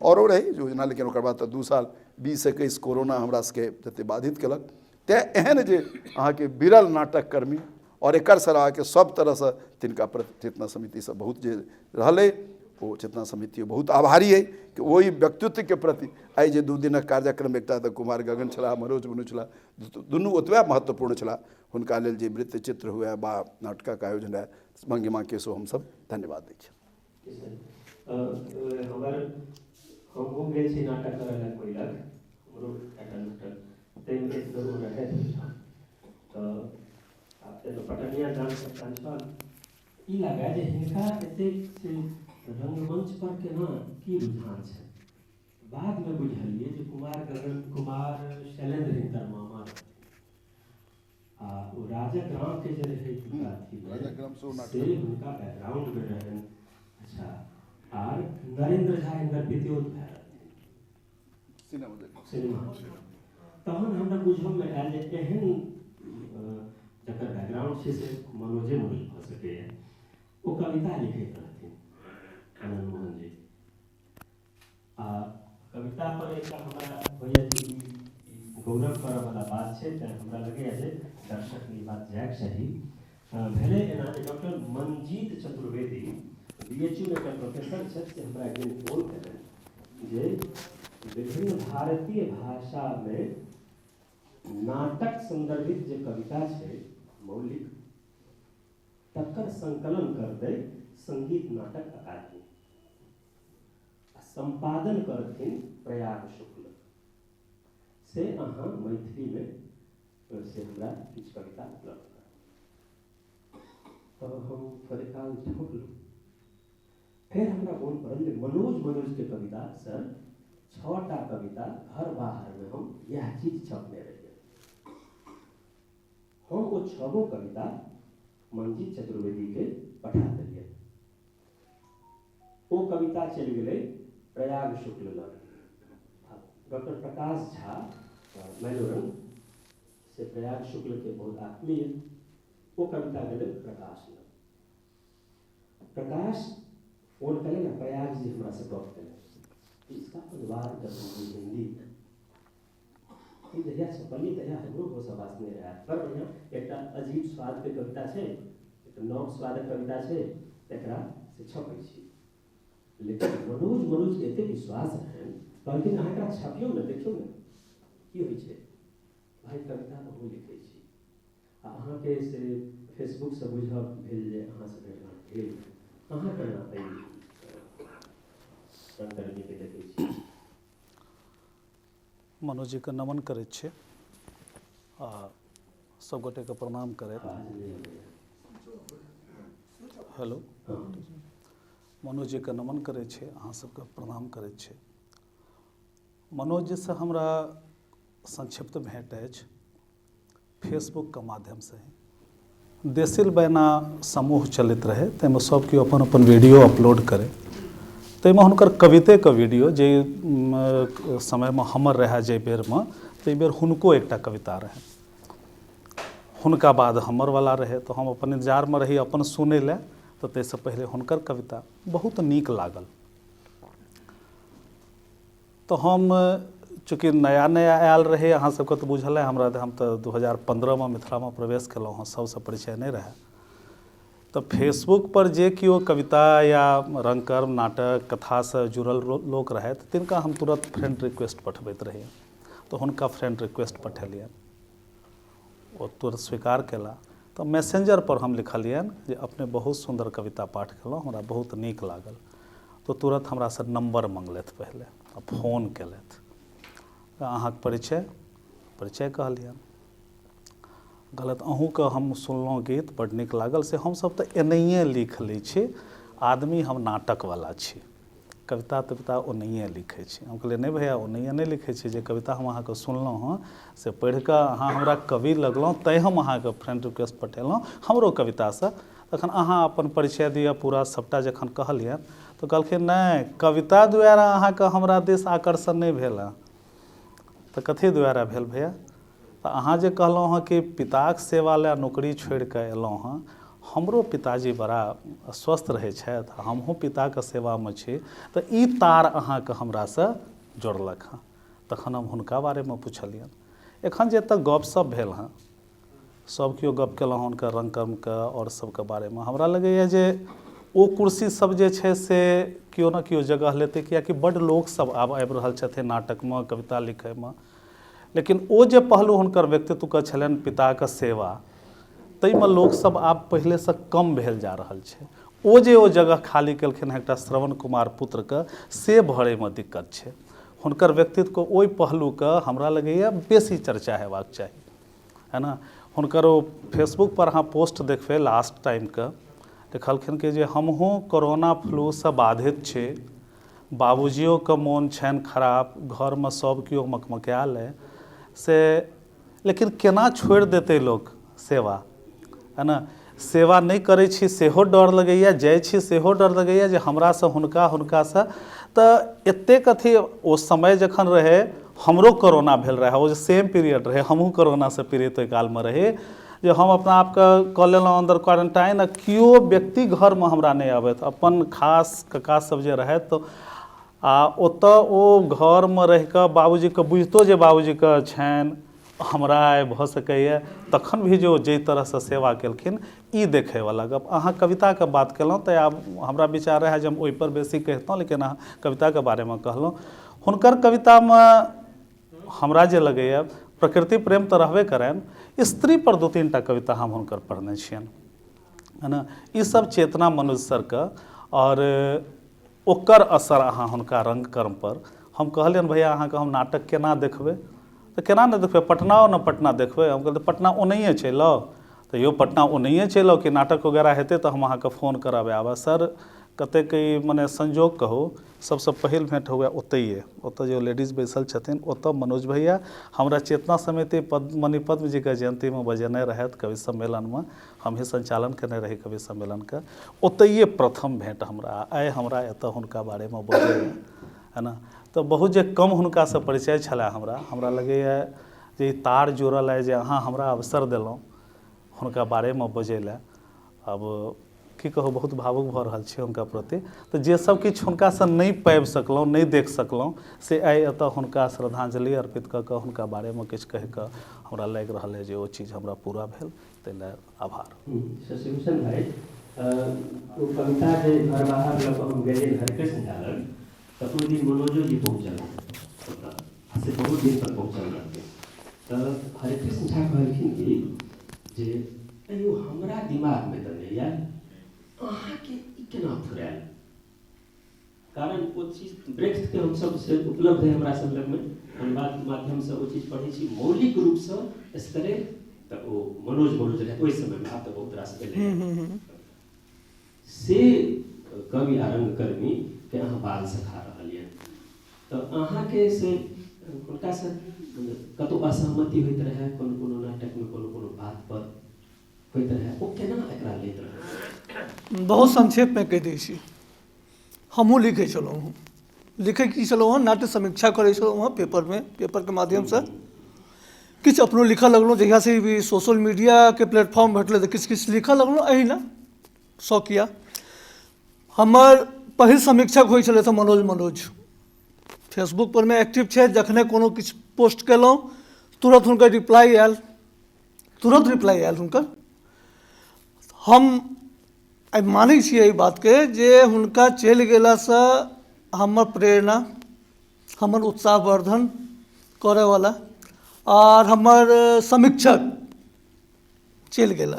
Speaker 7: आओरो रहै योजना, लेकिन ओकर बाद तऽ 2 साल 20 21 कोरोना हमरा सबके जतेक बाधित केलक। तेँ एहन जे अहाँके विरल नाटककर्मी आओर एकर सर अहाँके सब तरहसँ तिनका प्रति चेतना समितिसँ बहुत जे रहलै ओ चेतना समिति बहुत आभारी अइ कि ओहि व्यक्तित्वके प्रति आइ जे 2 दिनक कार्यक्रम, एकटा तऽ कुमार गगन छलाह, मनोज मनु छलाह, दुनू ओतबे महत्वपूर्ण छलाह। हुनका लेल जे वृत्तचित्र हुए बा नाटकक आयोजन हुए, भंगिमाके सेहो हमसब धन्यवाद दै छी।
Speaker 2: हमर हमहूँ गेल छी नाटक करय लए कोइलख, हमरो एकटा नाटक ताहिमे एक बेर ओ रहथि ओहिठाम। तऽ आब तऽ पटनिया जान पहचान छल, ई लागए जे हिनका एतेक से रंगमंच पर केना की रुझान छै। बादमे बुझलियै जे कुमार गगन कुमार शैलेन्द्र हिनकर मामा रहथिन आ ओ राजक रामके जे रहै हुनका अथीमे से हुनका बैकग्राउंडमे रहनि। अच्छा, आर नरेंद्र झा हिनकर पितियौत भाय रहथिन सिनेमा। तहन हमरा बुझऽमे आयल जे एहन जकर बैकग्राउंड छै से मनोजे मनोज भऽ सकैए। ओ कविता लिखैत रहथिन आनंद मोहन जी, आ कविता पर एकटा हमरा होइए जे ई गौरव करऽवला बात छै, तेँ हमरा लगैए जे दर्शकके ई बात जायके चाही। भेलै एना जे डॉक्टर मंजीत चतुर्वेदी BHU मे एकटा प्रोफेसर छथि, से हमरा एक दिन फोन केलनि जे विभिन्न भारतीय भाषामे नाटक सन्दर्भित जे कविता छै मौलिक, तकर संकलन करतै संगीत नाटक अकादमी आ सम्पादन करथिन प्रयाग शुक्ल, से अहाँ मैथिलीमे से हमरा किछु कविता उपलब्ध कराउ। तऽ हम थोड़े काल झोंकलहुँ, फेर हमरा मोन पड़ल जे मनोज मनोजके कविता सर 6टा कविता घर बाहरमे हम इएह चीज छपने रहियै। हम ओ 6 कविता मंजीत चतुर्वेदीके पठा देलियै। ओ कविता चलि गेलै प्रयाग शुक्ल लग। डॉक्टर प्रकाश झा मैलोरंग से प्रयाग शुक्लके बहुत आत्मीय, ओ कविता गेलै प्रकाश लग। प्रकाश फोन कयलनि आ प्रयाग जी हमरासँ गप केलनि, इसका अनुवाद कर दीजिए हिंदी में। ई जहिया छपलियै तहिया हमरो होश आवास नहि रहए। बड़ बढ़िआँ एकटा अजीब स्वादके कविता छै, एकटा नव स्वादक कविता छै, एकरा से छपै छी। लेकिन मनोज मनोजके एतेक विश्वास रहनि, कहलखिन अहाँ एकरा छपियौ ने, देखियौ ने की होइ छै। भाइ कविता अहूँ लिखै छी आ अहाँके से फेसबुकसँ बुझब भेल जे अहाँसँ भेटघाट भेल, अहाँ केना एहि रंगकर्मीके देखै छी?
Speaker 8: मनोजीके नमन करैत छी आ सब गोटेके प्रणाम करैत। हेलो, मनोजीके नमन करै छी, अहाँ सबके प्रणाम करै छी। मनोजीसँ हमरा संक्षिप्त भेंट अछि फेसबुकके माध्यमसँ ही। देसिल बैना समूह चलैत रहै, ताहिमे सब केओ अपन अपन वीडियो अपलोड करै, ताहिमे हुनकर कवितेके वीडियो जे समयमे हमर रहए जाहि बेरमे, ताहि बेर हुनको एकटा कविता रहनि, हुनका बाद हमरवला रहै, तऽ हम अपन इन्तजारमे रही अपन सुनै लए, तऽ ताहिसँ पहिले हुनकर कविता बहुत नीक लागल। तऽ हम चूँकि नया नया आयल रही, अहाँ सबके तऽ बुझल अइ हमरा, हम तऽ 2015मे मिथिलामे प्रवेश केलहुँ हँ, सबसँ परिचय नहि रहए, तऽ फेसबुक पर जे केओ कविता या रंगकर्म नाटक कथासँ जुड़ल लोक रहथि तिनका हम तुरंत फ्रेंड रिक्वेस्ट पठबैत रही। तऽ हुनका फ्रेंड रिक्वेस्ट पठेलियनि, ओ तुरंत स्वीकार केला। तऽ मैसेंजर पर हम लिखलियनि जे अपने बहुत सुन्दर कविता पाठ केलहुँ, हमरा बहुत नीक लागल। तऽ तुरंत हमरासँ नम्बर मङ्गलथि पहिले आ फोन केलथि, अहाँके परिचय? परिचय कहलियनि। गलत अहूँके हम सुनलहुँ गीत बड्ड नीक लागल, से हमसब तऽ एनाहिए लिख लै छी, आदमी हम नाटकवला छी, कविता तविता ओनाहिए लिखै छी। हम कहलियै नहि भैया, ओनाहिए नहि लिखै छी, जे कविता हम अहाँके सुनलहुँ हँ से पढ़िकऽ अहाँ हमरा कवि लगलहुँ तैँ हम अहाँके फ्रेंड रिक्वेस्ट पठेलहुँ हमरो कवितासँ। तखन अहाँ अपन परिचय दिअ पूरा सबटा जखन कहलियनि तऽ कहलखिन नहि कविता द्वारा अहाँके हमरा दिस आकर्षण नहि भेल हँ, तऽ कथी द्वारा भेल भैया? तऽ अहाँ जे कहलहुँ हँ कि पिताक सेवा लए नौकरी छोड़िकऽ एलहुँ हँ, हमरो पिताजी बड़ा अस्वस्थ रहै छथि, हमहूँ पिताके सेवामे छी, तऽ ई तार अहाँके हमरासँ जोड़लक हँ। तखन हम हुनका बारेमे पुछलियनि। एखन जे एतऽ गपशप भेल हँ, सब केओ गप केलहुँ हुनकर रङ्गकर्मके आओर सबके बारेमे, हमरा लगैए जे ओ कुर्सी सब जे छै से केओ ने केओ जगह लेतै, कियाकि बड्ड लोकसब आब आबि रहल छथिन नाटकमे, कविता लिखैमे। लेकिन ओ जे पहलू हुनकर व्यक्तित्वके छलनि पिताके सेवा, ताहिमे लोकसब आब पहिलेसँ कम भेल जा रहल छै। ओ जे ओ जगह खाली केलखिन हँ एकटा श्रवण कुमार पुत्रके, से भरैमे दिक्कत छै। हुनकर व्यक्तित्वके ओहि पहलूके हमरा लगैए बेसी चर्चा हेबाक चाही, है ना। हुनकर ओ फेसबुक पर अहाँ पोस्ट देखबै लास्ट टाइमके, लिखलखिन कि जे हमहूँ कोरोना फ्लूसँ बाधित छी, बाबूजियोके मोन छनि खराब, घरमे सब केओ मकमकायल अइ, से लेकिन केना छोड़ि देतै लोक सेवा, है ने। सेवा नहि करै छी सेहो डर लगैए, जाइ छी सेहो डर लगैए जे हमरासँ हुनका, हुनकासँ। तऽ एतेक अथी ओ समय जखन रहै, हमरो कोरोना भेल रहै, ओ जे सेम पीरियड रहै, हमहूँ कोरोनासँ पीड़ित ओहि कालमे रही, जे हम अपना आपके कऽ लेलहुँ अन्दर क्वारेंटाइन, आ केओ व्यक्ति घरमे हमरा नहि आबथि, अपन खास कका सब जे रहथि। आ ओतऽ ओ घरमे रहिकऽ बाबूजीके बुझितो जे बाबूजीके छनि, हमरा आइ भऽ सकैए, तखन भी जे ओ जाहि तरहसँ सेवा केलखिन, ई देखैवला गप। अहाँ कविताके बात केलहुँ तऽ आब हमरा विचार रहए जे हम ओहिपर बेसी कहितहुँ, लेकिन अहाँ कविताके बारेमे कहलहुँ। हुनकर कवितामे हमरा जे लगैए प्रकृति प्रेम तऽ रहबे करनि, स्त्रीपर 2-3 टा कविता हम हुनकर पढ़ने छियनि, है ने। ई सब चेतना मनोज सरके, आओर ओकर असर अहाँ हुनका रङ्गकर्म पर। हम कहलियनि भैया अहाँके हम नाटक केना देखबै, तऽ केना नहि देखबै, पटना आउ ने, पटना देखबै। हम कहलियै पटना ओनाहिए चलि आउ, तऽ यौ पटना ओनाहिए चलि आउ कि नाटक वगैरह हेतै तऽ हम अहाँके फोन करब आबऽ। सर कतेक ई मने संजोग कहू, सबसँ पहिल भेँट हुए ओतहिए, ओतऽ जे लेडीज बैसल छथिन ओतऽ मनोज भैया हमरा चेतना समिति मणिपद्म जीके जयन्तीमे बजेने रहथि कवि सम्मेलनमे, हमही सञ्चालन केने रही कवि सम्मेलनके, ओतहिए प्रथम भेँट हमरा। आइ हमरा एतऽ हुनका बारेमे बजैमे, है ने, तऽ बहुत जे कम हुनकासँ परिचय छलै हमरा, हमरा लगैए जे ई तार जुड़ल अइ जे अहाँ हमरा अवसर देलहुँ हुनका बारेमे बजै लए। आब की कहू, बहुत भावुक भऽ रहल छी हुनका प्रति। तऽ जे सब किछु हुनकासँ नहि पाबि सकलहुँ, नहि देख सकलहुँ, से आइ एतऽ हुनका श्रद्धांजलि अर्पित कऽ कऽ हुनका बारेमे किछु कहि कऽ हमरा लागि रहल अइ जे ओ चीज हमरा पूरा भेल, ताहि लए आभार।
Speaker 2: शशिभूषण भाइ, ओ कविता जे घर बाहर लऽ कऽ हम गेलियै हरिकृष्ण झा लग, तऽ ओहि दिन मनोजो जी पहुँचल ओतऽ, आ से बहुत दिन तक पहुँचल रहथिन। तऽ हरिकृष्ण झा कहलखिन कि जे अयो हमरा दिमागमे तऽ नहि आयल, अहाँके ई केना फुरायल? कारण ओ चीज ब्रेख्तके हमसभ से उपलब्ध है हमरा सब लगमे, अनुवादके माध्यमसँ ओ चीज पढ़ै छी मौलिक रूपसँ एसगरे। तऽ ओ मनोज मनोज रहै ओहि समयमे, आब तऽ बहुत रास एलै। से कवि आ रंगकर्मीके अहाँ बाल सखा रहल यऽ, तऽ अहाँके से हुनकासँ कतहु असहमति होइत रहए, कोनो कोनो नाटकमे कोनो कोनो बातपर होइत रहए, ओ केना एकरा लैत रहए?
Speaker 3: बहुत संक्षेपमे कहि दै छी। हमहूँ लिखै छलहुँ हँ, लिखै की छलहुँ हँ, नाट्य समीक्षा करै छलहुँ हँ पेपरमे, पेपरके माध्यमसँ किछु अपनो लिखऽ लगलहुँ। जहियासँ ई सोशल मीडियाके प्लेटफॉर्म भेटलै तऽ किछु किछु लिखऽ लगलहुँ एहिना शौकिया। हमर पहिल समीक्षक होइ छलथि मनोज मनोज, फेसबुक पर मे एक्टिव छथि, जखने कोनो किछु पोस्ट केलहुँ तुरन्त हुनकर रिप्लाई आयल, तुरन्त रिप्लाई आयल हुनकर। हम आइ मानै छियै एहि बातके जे हुनका चलि गेलासँ हमर प्रेरणा, हमर उत्साहवर्धन करयवला आओर हमर समीक्षक चलि गेला।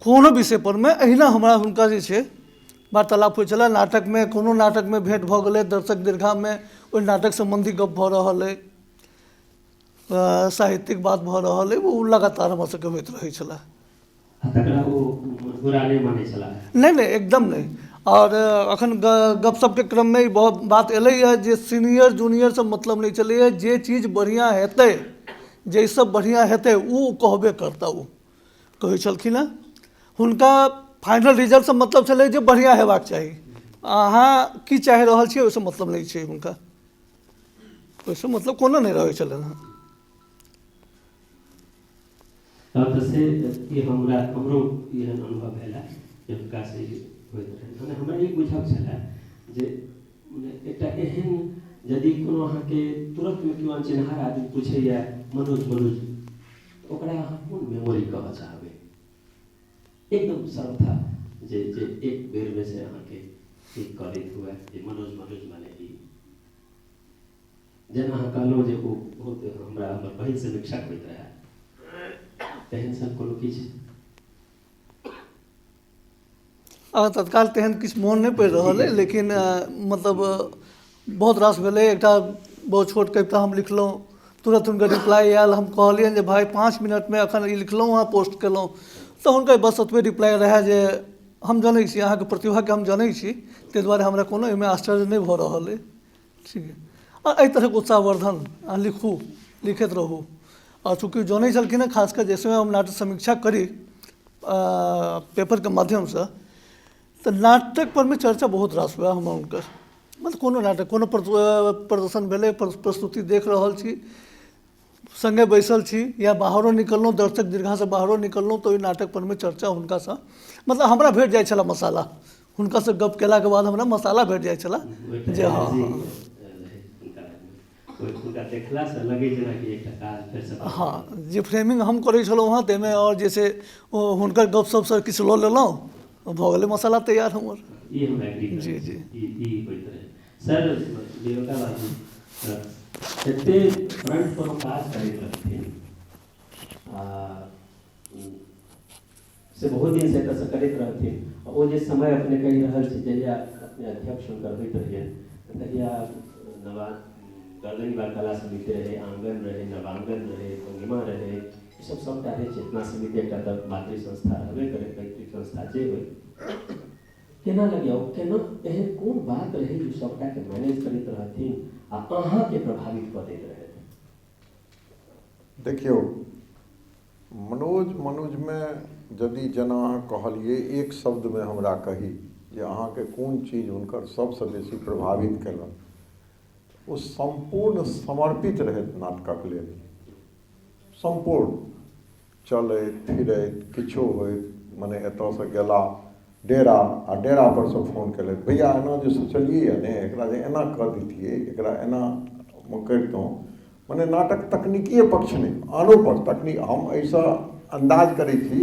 Speaker 3: कोनो विषय परमे एहिना हमरा हुनका जे छै वार्तालाप होइ छलै। नाटकमे कोनो नाटकमे भेँट भऽ गेलै, दर्शक दीर्घामे ओहि नाटक सम्बन्धी गप्प भऽ रहल अइ, साहित्यिक बात भऽ रहल अइ, ओ लगातार हमरा सबके होइत रहै छलै।
Speaker 2: तकरा ओ बुरा नहि मानै छलाह?
Speaker 3: नहि नहि, एकदम नहि। आओर एखन गपशपके क्रममे ई बहुत बात एलैए जे सीनियर जूनियरसँ मतलब नहि छलैए, जे चीज बढ़िआँ हेतै, जाहिसँ बढ़िआँ हेतै ओ कहबे करता, ओ कहै छलखिन हेँ। हुनका फाइनल रिजल्टसँ मतलब छलै जे बढ़िआँ हेबाक चाही, अहाँ की चाहि रहल छियै ओहिसँ मतलब नहि छै हुनका, ओहिसँ मतलब कोनो नहि रहै छलनि हेँ।
Speaker 2: तहन तऽ से ई हमरा हमरो एहन अनुभव भेल जे हुनकासँ ई होइत रहै। मने हमरा ई बुझब छलए जे मने एकटा एहन यदि कोनो अहाँके तुरन्तमे केओ अनचिन्हार आदमी पूछैए मनोज मनोज, ओकरा अहाँ कोन मेमोरी कहऽ चाहबै एकदम सर्वथा जे जे एक बेरमे से अहाँके क्लिक कऽ दैत हुए जे मनोज मनोज मने ई जेना अहाँ कहलहुँ जे ओ बहुत हमरा हमर पहिल समीक्षक होइत रहए, तेहन सन कोनो किछु?
Speaker 3: तत्काल तेहन किछु मोन नहि पड़ि रहल अइ, लेकिन मतलब बहुत रास भेलै। एकटा बहुत छोट कविता हम लिखलहुँ, तुरन्त हुनकर रिप्लाई आयल। हम कहलियनि जे भाइ 5 मिनटमे एखन ई लिखलहुँ हँ, पोस्ट केलहुँ, तऽ हुनकर बस ओतबे रिप्लाई रहए जे हम जनै छी अहाँके प्रतिभाके, हम जनै छी, ताहि दुआरे हमरा कोनो एहिमे आश्चर्य नहि भऽ रहल अइ। ठीक आ एहि तरहके उत्साहवर्धन, अहाँ लिखू, लिखैत रहू। आओर चूँकि जनै छलखिन हँ, खास कऽ जाहि समय हम नाटक समीक्षा करी पेपरके माध्यमसँ, तऽ नाटक परमे चर्चा बहुत रास हुए हमर हुनकर। मतलब कोनो नाटक कोनो प्रदर्शन भेलै, प्रस्तुति देख रहल छी, सङ्गे बैसल छी या बाहरो निकललहुँ, दर्शक दीर्घासँ बाहरो निकललहुँ, तऽ ओहि नाटक परमे चर्चा हुनकासँ मतलब हमरा भेट जाइ छलए मसाला। हुनकासँ गप केलाके बाद हमरा मसाला भेट जाइ छलए जे हँ हँ जे फ्रेमिंग हम करै छलहुँ हँ ताहिमे, आओर जे छै हुनकर गप सपसँ किछु लऽ लेलहुँ, भऽ गेलै मसाला तैयार हमर।
Speaker 2: ई हम एग्री।
Speaker 3: जी जी,
Speaker 2: ई होइत रहै। सर देवता बाबू एते फ्रंट पर काज करैत रहथिन आ से बहुत दिनसँ एतऽसँ करैत रहथिन। ओ जे समय अपने कहि रहल छी, जहिया अपने अध्यक्ष हुनकर होइत रहियनि, तहिया नवा गर्दनीबाग कला समिति रहै, आङ्गन रहै, नवाङ्गन रहै, भङ्गिमा रहै, ई सब सबटा रहै। चेतना समिति एकटा तऽ मातृ संस्था रहबे करै, पैतृक संस्था जे होइ। केना लगैए ओ केना एहन कोन बात रहै जे सबटाके मैनेज करैत रहथिन आ अहाँके प्रभावित कऽ दैत रहथि?
Speaker 4: देखियौ, मनोज मनुजमे यदि जेना अहाँ कहलियै एक शब्दमे हमरा कही जे अहाँके कोन चीज हुनकर सभसँ बेसी प्रभावित केलक, ओ सम्पूर्ण समर्पित रहथि नाटकक लेल, सम्पूर्ण चलैत फिरैत किछो होइत, मने एतऽसँ गेला डेरा आ डेरा परसँ फोन केलथि, भैया एना जे सोचलियै ने एकरा जे एना कऽ दैतियै, एकरा एना करितहुँ। मने नाटक तकनीकीए पक्ष नहि, आनो पक्ष तकनीक। हम एहिसँ अन्दाज करै छी,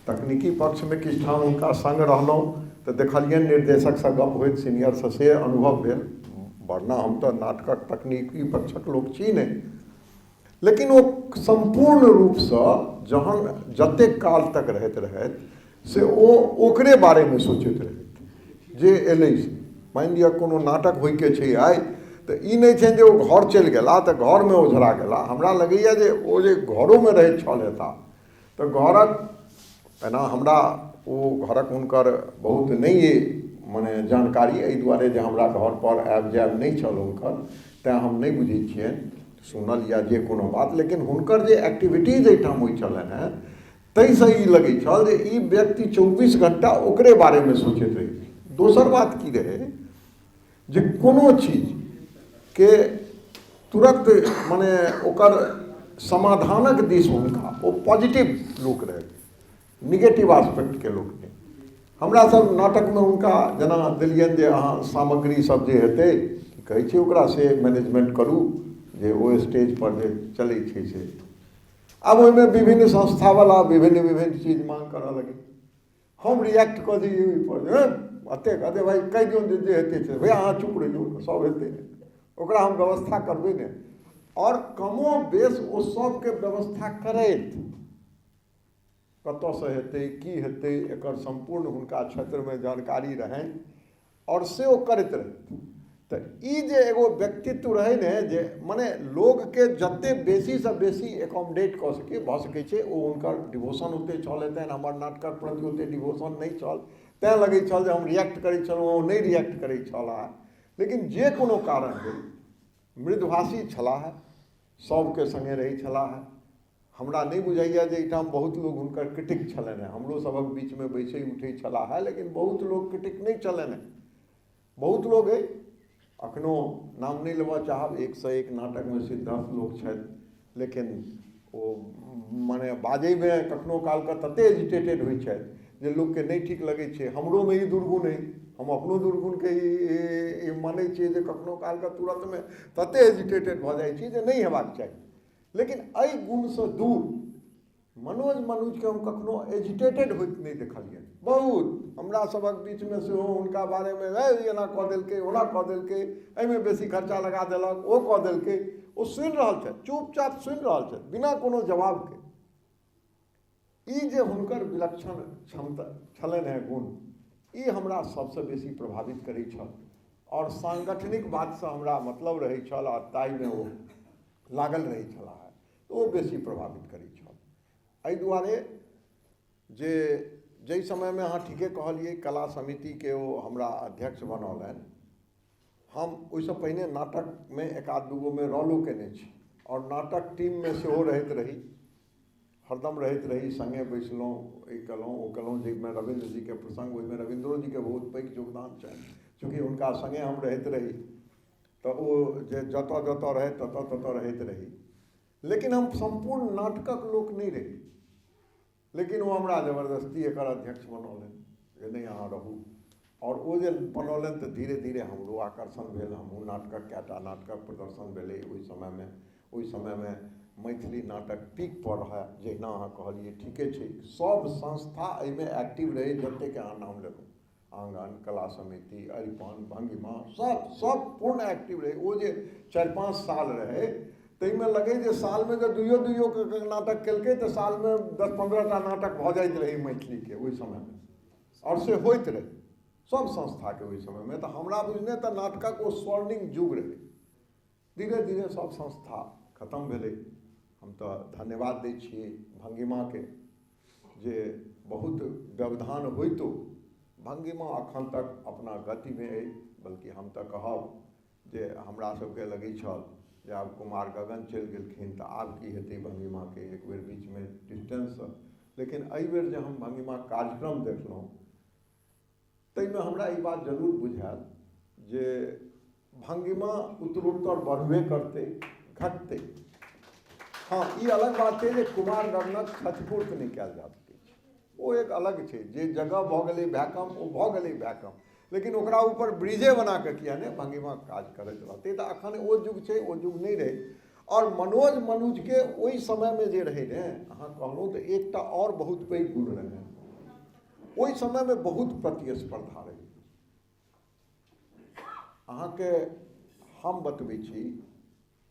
Speaker 4: तकनीकी पक्षमे किछु ठाम हुनका सङ्ग रहलहुँ तऽ देखलियनि निर्देशकसँ गप होइत सीनियरसँ, से अनुभव भेल, वरना हम तऽ नाटकक तकनीकी पक्षक लोक छी नहि। लेकिन ओ सम्पूर्ण रूपसँ जहन जतेक काल तक रहैत रहथि से ओ ओकरे बारेमे सोचैत रहथि जे एलै। से मानि लिअ कोनो नाटक होइके छै आइ, तऽ ई नहि छनि जे ओ घर चलि गेला तऽ घरमे ओझरा गेला। हमरा लगैए जे ओ जे घरोमे रहैत छल हेता तऽ घरक एना हमरा ओ घरक हुनकर बहुत नहि अइ मने जानकारी, एहि दुआरे जे हमरा घरपर आयब जायब नहि छल हुनकर, तेँ हम नहि बुझै छियनि, सुनल या जे कोनो बात। लेकिन हुनकर जे एक्टिविटीज एहिठाम होइ छलनि हेँ ताहिसँ ई लगै छल जे ई व्यक्ति 24 घण्टा ओकरे बारेमे सोचैत रहै। दोसर बात की रहै जे कोनो चीजके तुरन्त मने ओकर समाधानक दिस हुनका ओ पॉजिटिव लोक रहथि, निगेटिव आस्पेक्टके लोक नहि। हमरा सब नाटकमे हुनका जेना देलियनि जे अहाँ सामग्री सब जे हेतै की कहै छै ओकरा से मैनेजमेंट करू जे ओ स्टेज पर जे चलै छै से। आब ओहिमे विभिन्न संस्थावला विभिन्न विभिन्न चीज मांग करऽ लगै, हम रिएक्ट कऽ दियै ओहिपर, एतेक अरे भाइ कहि दियौ जे हेतै से, भैया अहाँ चुप रहियौ, सब हेतै, ओकरा हम व्यवस्था करबै ने। आओर कमो बेस ओ सबके व्यवस्था करैत कतऽसँ हेतै की हेतै एकर सम्पूर्ण हुनका क्षेत्रमे जानकारी रहनि आओर से ओ करैत रहथि। तऽ ई जे एगो व्यक्तित्व रहै ने जे मने लोकके जतेक बेसीसँ बेसी एकोमोडेट कऽ सकी भऽ सकै छै, ओ हुनकर डिवोशन ओतेक छल हेतनि। हमर नाटकक प्रति ओतेक डिवोशन नहि छल, तेँ लगै छल जे हम रिएक्ट करै छलहुँ, ओ नहि रिएक्ट करै छलाह। लेकिन जे कोनो कारण होइ, मृदुभाषी छलाह, सभके सङ्गे रहै छलाह। हमरा नहि बुझाइए जे एहिठाम बहुत लोक हुनकर क्रिटिक छलनि हेँ, हमरो सभक बीचमे बैसै उठै छलाह हेँ, लेकिन बहुत लोक क्रिटिक नहि छलनि हेँ। बहुत लोक अइ, अखनो नाम नहि लेबऽ चाहब, एकसँ एक नाटकमे सिद्धहस्त लोक छथि, लेकिन ओ मने बाजैमे कखनो कालके ततेक एजिटेटेड होइ छथि जे लोकके नहि ठीक लगै छै। हमरोमे ई दुर्गुण अइ, हम अपनो दुर्गुणके ई मानै छियै जे कखनो कालके तुरन्तमे ततेक एजिटेटेड भऽ जाइ छी जे नहि हेबाक चाही। लेकिन एहि गुणसँ दूर मनोज मनुजके हम कखनो एजिटेटेड होइत नहि देखलियनि। बहुत हमरा सभक बीचमे सेहो हुनका बारेमे एना कऽ देलकै ओना कऽ देलकै, एहिमे बेसी खर्चा लगा देलक, ओ कऽ देलकै, ओ सुनि रहल छथि, चुपचाप सुनि रहल छथि बिना कोनो जवाबके। ई जे हुनकर विलक्षण क्षमता छलनि हेँ गुण, ई हमरा सबसँ बेसी प्रभावित करै छल आओर सांगठनिक बातसँ हमरा मतलब रहै छल आ ताहिमे ओ लागल रहै छलाह, ओ बेसी प्रभावित करै छल। एहि दुआरे जे जाहि समयमे अहाँ ठीके कहलियै कला समितिके ओ हमरा अध्यक्ष बनौलनि, हम ओहिसँ पहिने नाटकमे एक आध दूगोमे रोलो केने छी आओर नाटक टीममे सेहो रहैत रही, हरदम रहैत रही, सङ्गे बैसलहुँ, ई केलहुँ ओ केलहुँ, जाहिमे रविन्द्र जीके प्रसङ्ग, ओहिमे रविन्द्रो जीके बहुत पैघ योगदान छनि, चूँकि हुनका सङ्गे हम रहैत रही तऽ ओ जे जतऽ जतऽ रहै ततऽ ततऽ रहैत रही। लेकिन हम सम्पूर्ण नाटकक लोक नहि रही, लेकिन ओ हमरा जबरदस्ती एकर अध्यक्ष बनौलनि जे नहि अहाँ रहू। आओर ओ जे बनौलनि तऽ धीरे धीरे हमरो आकर्षण भेल, हमहूँ नाटकक कएटा नाटकक प्रदर्शन भेलै ओहि समयमे। ओहि समयमे मैथिली नाटक पीक पर रहए, जहिना अहाँ कहलियै ठीके छै, सब संस्था एहिमे एक्टिव रहै जतेक अहाँ नाम लेलहुँ, आँगन, कला समिति, अरिपन, भंगिमा, सब सब पूर्ण एक्टिव रहै। ओ जे 4-5 साल रहै ताहिमे लगै जे सालमे जँ दुइयो दुइयो के नाटक केलकै तऽ सालमे 10-15 टा नाटक भऽ जाइत रहै मैथिलीके ओहि समयमे, आओर से होइत रहै सब संस्थाके ओहि समयमे। तऽ हमरा बुझने तऽ नाटकक ओ स्वर्णिम युग रहै। धीरे धीरे सब संस्था खतम भेलै। हम तऽ धन्यवाद दै छियै भंगिमाके जे बहुत व्यवधान होइतो भंगिमा अखन तक अपना गतिमे अइ, बल्कि हम तऽ कहब जे हमरा सबके लगै छल जे आब कुमार गगन चलि गेलखिन तऽ आब की हेतै भंगिमाके, एक बेर बीचमे डिस्टेंससँ। लेकिन एहिबेर जे हम भंगिमा कार्यक्रम देखलहुँ ताहिमे हमरा ई बात जरूर बुझायल जे भंगिमा उत्तरोत्तर बढ़बे करतै, घटतै। हँ, ई अलग बात छै जे कुमार गगनक क्षतिपूर्ति नहि कयल जा सकै छै, ओ एक अलग छै। जे जगह भऽ गेलै वैकम, ओ भऽ गेलै वैकम, लेकिन ओकरा ऊपर ब्रिजे बना कऽ किया नहि भंगिमा काज करैत रहतै। तऽ अखन ओ युग छै, ओ युग नहि रहै। आओर मनोज मनुजके ओहि समयमे जे रहै ने, अहाँ कहलहुँ तऽ एकटा आओर बहुत पैघ गुण रहै, ओहि समयमे बहुत प्रतिस्पर्धा रहै। अहाँके हम बतबै छी,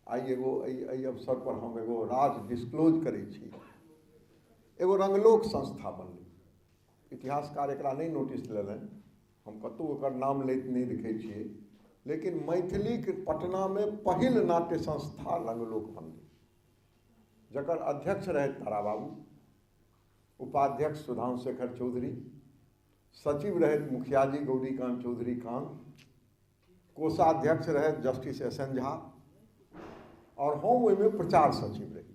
Speaker 4: आइ एगो एहि अवसर पर हम एगो राज डिस्क्लोज करै छी। एगो रंगलोक संस्था बनलै, इतिहासकार एकरा नहि नोटिस लेलनि, हम कतहु ओकर नाम लैत नहि देखै छियै, लेकिन मैथिलीके पटनामे पहिल नाट्य संस्था रंगलोक बनलै, जकर अध्यक्ष रहथि तारा बाबू, उपाध्यक्ष सुधांशु शेखर चौधरी, सचिव रहथि मुखियाजी गौरीकांत चौधरी कांत, कोषाध्यक्ष रहथि जस्टिस एस एन झा, और हम ओहिमे प्रचार सचिव रही।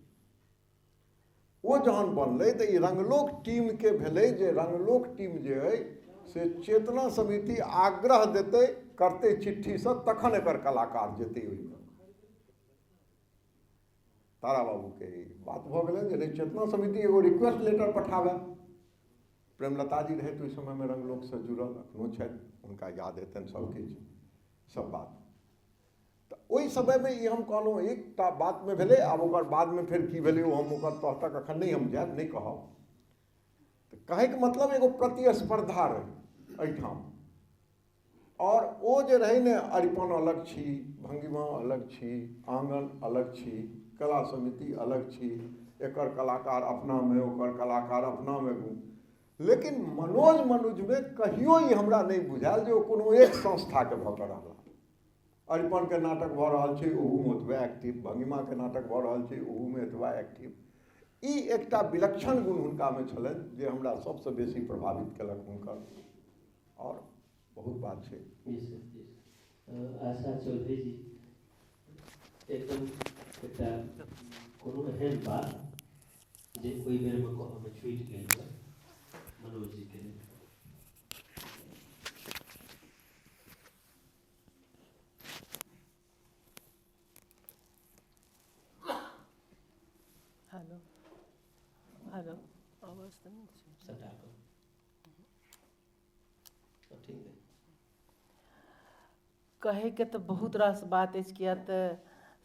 Speaker 4: ओ जहन बनलै तऽ ई रंगलोक टीमके भेलै जे रंगलोक टीम जे अइ से चेतना समिति आग्रह देतै करतै चिट्ठीसँ, तखन एकर कलाकार जेतै ओहिमे। तारा बाबूके ई बात भऽ गेलनि जे नहि, चेतना समिति एगो रिक्वेस्ट लेटर पठाबए। प्रेमलता जी रहथि ओहि समयमे रंगलोकसँ जुड़ल, एखनो छथि, हुनका याद हेतनि सबकिछु सब बात। तऽ ओहि समयमे ई हम कहलहुँ एकटा बातमे भेलै, आब ओकर बादमे फेर की भेलै ओ हम ओकर तह तक एखन नहि हम जायब, नहि कहब। तऽ कहैके मतलब एगो प्रतिस्पर्धा रहै एहिठाम, आओर ओ जे रहै ने, अरिपन अलग छी, भंगिमा अलग छी, आँगन अलग छी, कला समिति अलग छी, एकर कलाकार अपनामे, ओकर कलाकार अपनामे। लेकिन मनोज मनुजमे कहियो ई हमरा नहि बुझायल जे ओ कोनो एक संस्थाके भऽ कऽ रहला। अरिपनके नाटक भऽ रहल छै ओहूमे ओतबे एक्टिव, भंगिमाके नाटक भऽ रहल छै ओहूमे एतबा एक्टिव। ई एकटा विलक्षण गुण हुनकामे छलनि जे हमरा सबसँ बेसी प्रभावित केलक हुनकर। आओर बहुत बात छै।
Speaker 2: जी सर, जी सर। आशा चौधरी जी, एकदम एकटा कोनो एहन बात जे ओहि बेरमे कहऽमे छूटि गेल हुए मनोज जीके लेल।
Speaker 5: हेलो। आवाज तऽ नहि छै।
Speaker 2: सटा कऽ सब ठीक है।
Speaker 5: कहैके तऽ बहुत रास बात अछि, किया तऽ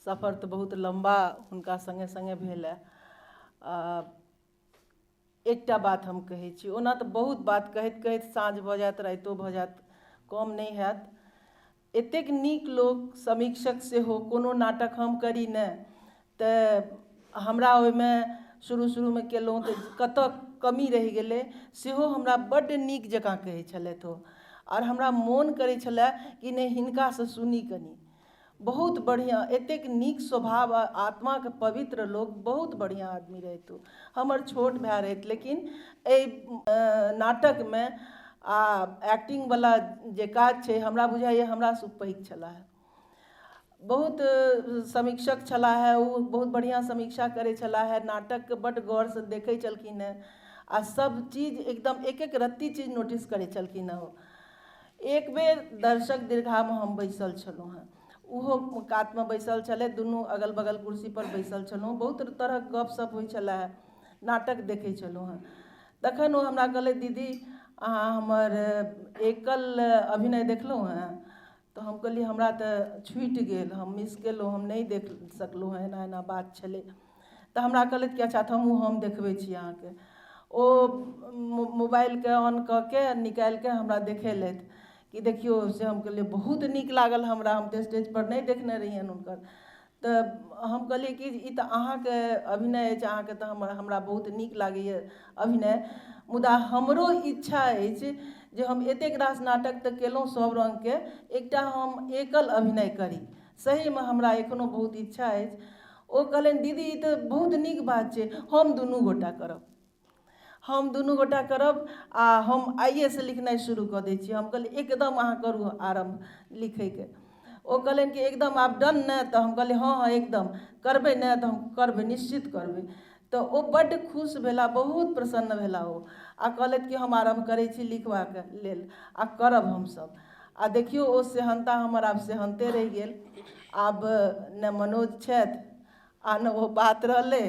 Speaker 5: सफर तऽ बहुत लम्बा हुनका सङ्गे सङ्गे भेल हँ। एकटा बात हम कहै छी, ओना तऽ बहुत बात कहैत कहैत साँझ भऽ जायत, रातिओ भऽ जायत, कम नहि हैत। एतेक नीक लोक, समीक्षक सेहो, कोनो नाटक हम करी ने तऽ हमरा ओहिमे शुरू शुरूमे केलहुँ तऽ कतऽ कमी रहि गेलै सेहो हमरा बड्ड नीक जकाँ कहै छलथि ओ। आओर हमरा मोन करै छलै कि नहि हिनकासँ सुनी कनी, बहुत बढ़िआँ, एतेक नीक स्वभाव आ आत्माके पवित्र लोक, बहुत बढ़िआँ आदमी रहथि ओ। हमर छोट भाय रहथि, लेकिन एहि नाटकमे आ एक्टिंगवला जे काज छै हमरा बुझाइए हमरासँ पैघ छलाह। बहुत समीक्षक छलाह हे ओ, बहुत बढ़िआँ समीक्षा करै छलाह हे, नाटकके बड्ड गौरसँ देखै छलखिन हेँ आ सब चीज एकदम एक एक रत्ती चीज नोटिस करै छलखिन हेँ ओ। एक बेर दर्शक दीर्घामे हम बैसल छलहुँ हेँ, ओहो कातमे बैसल छलथि, दुनू अगल बगल कुर्सीपर बैसल छलहुँ, बहुत तरहक गपशप होइ छलै हे, नाटक देखै छलहुँ हेँ। तखन ओ हमरा कहलथि, दीदी अहाँ हमर एकल अभिनय देखलहुँ हेँ? तऽ हम कहलियै हमरा तऽ छुटि गेल, हम मिस केलहुँ, हम नहि देख सकलहुँ हेँ, एना एना बात छलै। तऽ हमरा कहलथि कि अच्छा तऽ हमहूँ हम देखबै छी अहाँके। ओ मोबाइलके ऑन कऽ के निकालिके हमरा देखेलथि कि देखियौ। से हम कहलियै बहुत नीक लागल हमरा, हम तऽ स्टेजपर नहि देखने रहियनि हुनकर। तऽ हम कहलियै कि ई तऽ अहाँके अभिनय अछि, अहाँके तऽ हमर हमरा बहुत नीक लागैए अभिनय, मुदा हमरो इच्छा अछि जे हम एतेक रास नाटक तऽ केलहुँ सब रङ्गके, एकटा हम एकल अभिनय करी, सहीमे हमरा एखनो बहुत इच्छा अछि। ओ कहलनि दीदी ई तऽ बहुत नीक बात छै, हम दुनू गोटा करब, हम दुनू गोटा करब आ हम आइएसँ लिखनाइ शुरू कऽ दै छी। हम कहलियै एकदम अहाँ करू आरम्भ लिखैके। ओ कहलनि कि एकदम आब डन ने? तऽ हम कहलियै हँ हँ एकदम करबै ने, तऽ हम करबै, निश्चित करबै। तऽ ओ बड्ड खुश भेला, बहुत प्रसन्न भेला ओ आ कहलथि कि हम आरम्भ करै छी लिखबाक लेल आ करब हमसभ। आ देखियौ ओ सेहन्ता हमर आब सेहन्ते रहि गेल, आब ने मनोज छथि आ ने ओ बात रहलै।